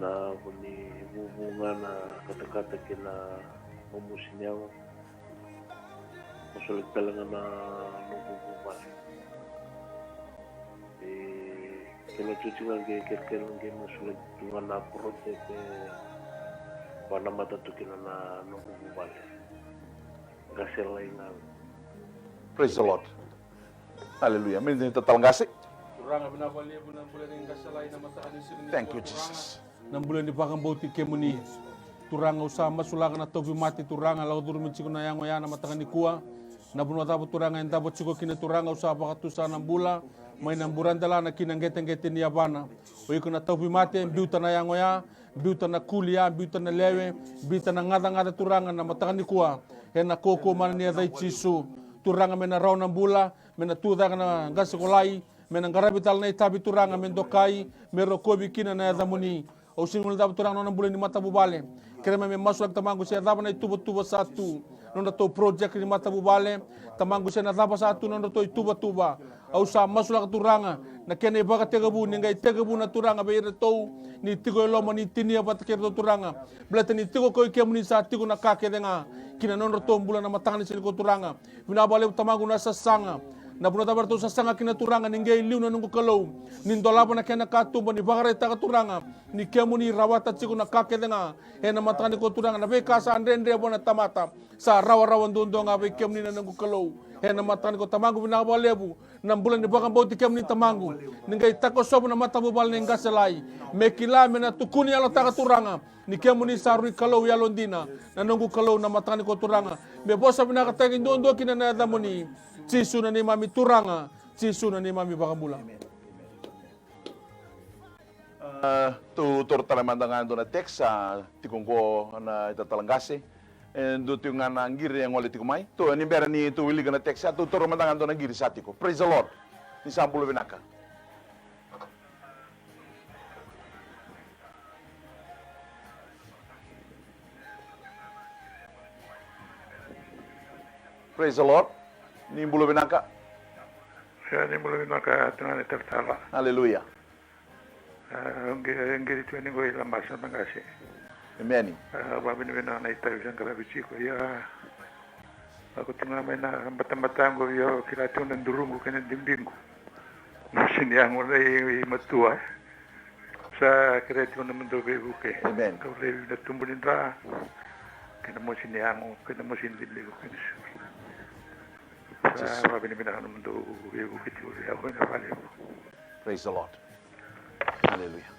Na vu ni vuvu ga na katakata kei na momosi ni yago. Masulaki tale ga na noqu vuvale. E kena cuci ga qe kerekere qe masulaki tu ga na project e vanamata tu kina na noqu vuvale. Qase lai ga. Praise the Lord. Hallelujah. Me ni tatala qase. Turaga, vinaka vakalevu na bula ni qase lai na mataka ni siga ni Thank you, Turaga. Jesus. Na bula ni vakabauti kemuni. Turaga, au sa masulaka na tauvimate, Turaga, lako curumi tiko na yago ya na mataka nikua. Na vanua cava, Turaga, e davo tiko kina, Turaga, au sa vakatusa na bula mai na buradela na kina qeteqete ni yavana. O iko na tauvimate, biuta na yago ya, biuta na kuli ya, biuta na lewe, biuta na gacagaca, Turaga, na mataka nikua. Ena kaukaua mana ni yaca i Jisu. Turaga, me na rawa na bula, me na tucake na qase ko lai, me na qaravi tale na itavi, Turaga, me dokai, me rokovi kina na yacamuni. Au sega ni guilecava, Turaga, na nona bula ni matavuvale. Kerea mai me masulaki, Tamaqu, se cava na ituvatuva sa tu. Nodratou project ni matavuvale. Tamaqu, se na cava sa tu nodratou ituvatuva. Au sa masulaka, Turaga, na kena ivakatekivu ni qai tekivu na, Turaga, vei iratou ni tiko e loma ni tinia vata kei iratou, Turaga. Baleta ni tiko ko i kemuni sa tiko na ka kece ga ki na nodratou bula na mataka ni siga nikua, Turaga. Vinaka vakalevu, Tamaqu, na sasaga. Na vanua cava eratou sasaga kina, Turaga, ni qai liu, na noqu Kalou. Ni dolava na kena katuba, ni vakaraitaka, Turaga, ni kemuni rawata tiko na ka kece ga. Ena mataka nikua, Turaga, na veika sa dredre vua na tamata, sa rawarawa duadua ga vei kemuni, na noqu Kalou. Ena mataka nikua, Tamaqu, vinaka vakalevu na bula ni vakabauti kemuni, Tamaqu. Ni qai takosovu na matavuvale ni qase lai. Me kila, me na tukuni yalotaka, Turaga, ni kemuni sa rui Kalou yalodina, na noqu Kalou, na mataka nikua, Turaga. Me vosa vinakataki duadua kina na yacamuni. Jisu na neimami Turaga, Jisu na neimami Vakabula. A, tou taura tale mada ga e dua na text, a, tiko qo na itatala qase. E dua tiko ga na qiri e gole tiko mai. Tou, ni bera ni tou wilika na text, a, tou taura mada ga e dua na qiri sa tiko. Praise the Lord. Ni sa bula vinaka. Praise the Lord. Ni bula vinaka. Ia, ni bula vinaka, tiko ga na italatala. Hallelujah. A, qiri, qiri tu yani qo i Labasa na qase. Emeni. A, vakavinavinaka na itavi sa qaravi tiko. Ia, lako tu ga mai na batabata qo, ia, kila tu na duruqu kei na dibiqu. Mosi ni yago na i, i matua. Sa kerea tiko na nomudou veivuke. Amen. Kau levi na tubu ni dra. Kei na mosi ni yago, kei na mosi ni dibiqu, kei na sui. Sa vakavinavinaka na nomudou veivuke tiko, ia, koi na vale. Praise the Lord. Hallelujah.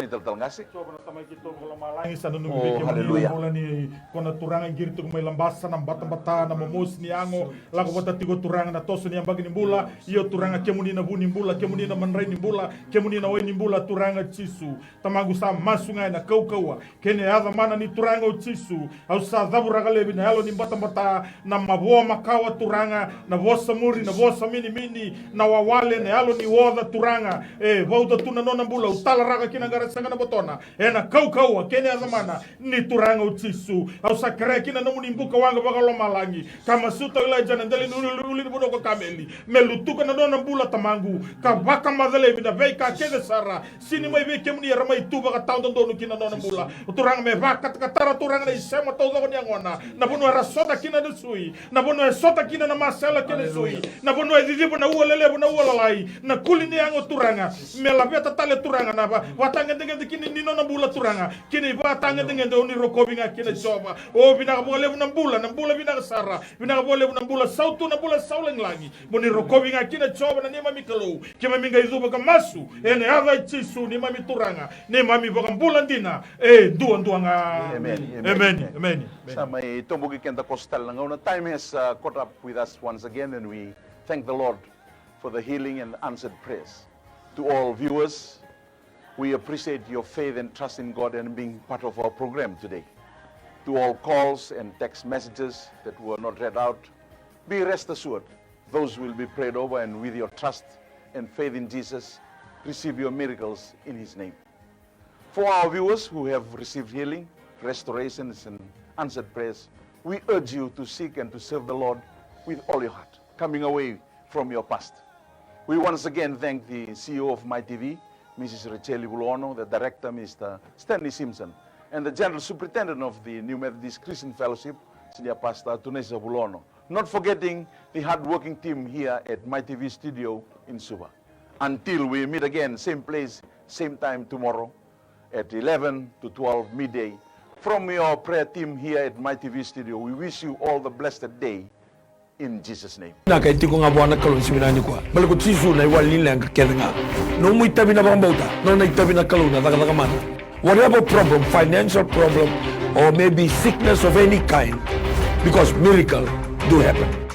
Ni talatala qase. Jiova na Tamai keitou vakalomalagi, sa nanumi vei kemuni na bula ni ko na turaga qiri tiko mai Labasa, na batabata, na momosi ni yago, lako vata tiko, Turaga, na toso ni yabaki ni bula. Io, Turaga, kemuni na vu ni bula, kemuni na madrai ni bula, kemuni na wai ni bula, Turaga Jisu. Tamaqu, sa masu ga ena kaukauwa kei na yaca mana ni Turaga o Jisu. Au sa cavuraka laivi na yalo ni batabata, na mavoa makawa, Turaga, na vosa muri, na vosa minimini, na wawale, na yalo ni oca, Turaga. E vauca tu na nona bula, au talaraka ki na qara sega na votona, ena kaukauwa kei na yaca mana ni Turaga o Jisu. Au sa kerea kina na nomuni buka waqa vakalomalagi, ka masuta o Ilaija na dela ni ulu, ulu, ulu ni vanua ko Kameli, me lutuka na nona bula, Tamaqu, ka vakamaca laivi na veika kece sara sega ni mai vei kemuni, era mai tu vakatawadodonu ki na nona bula. O Turaga, me vakatakatara, Turaga, na isema taucoko ni yagona, na vanua era sota kina na sui, na vanua e sota kina na masela kei na sui, na vanua e ciciva na ua lelevu, na ua lalai, na kuli ni yago, Turaga. Me laveta tale, Turaga, na va, vatagedegede kina ni nona bula, Turaga, kina ivakatagedegede o ni rokovi ga kina, Jiova. O, vinaka vakalevu na bula, na bula vinaka sara. Vinaka vakalevu na bula sautu, na bula sau lagilagi. Mo ni rokovi ga kina, Jiova, na neimami Kalou. Keimami qai cuva ka masu ena yaca i Jisu, neimami Turaga, neimami Vakabula dina e duadua ga. Emeni, emeni, emeni. Sa mai toboki keda koso tale na gauna. Time has, uh, caught up with us once again, and we thank the Lord for the healing and answered prayers. To all viewers, we appreciate your faith and trust in God and being part of our program today. To all calls and text messages that were not read out, be rest assured, those will be prayed over, and with your trust and faith in Jesus, receive your miracles in His name. For our viewers who have received healing, restorations, and answered prayers, we urge you to seek and to serve the Lord with all your heart, coming away from your past. We once again thank the C E O of My T V, Missus Rachel Vulono, the director, Mister Stanley Simpson, and the General Superintendent of the New Methodist Christian Fellowship, Senior Pastor Tunesa Vulono, not forgetting the hard-working team here at My T V studio in Suva. Until we meet again, same place, same time tomorrow at eleven to twelve midday. From your prayer team here at My T V studio, we wish you all the blessed day in Jesus' name. Na ka e tiko ga vua na Kalou ni siga vinaka nikua. Baleta ko Jisu na iwali ni leqa kece ga. Nomu itavi na vakabauta, nona itavi na Kalou na cakacaka mana. Whatever problem, financial problem, or maybe sickness of any kind, because miracle do happen.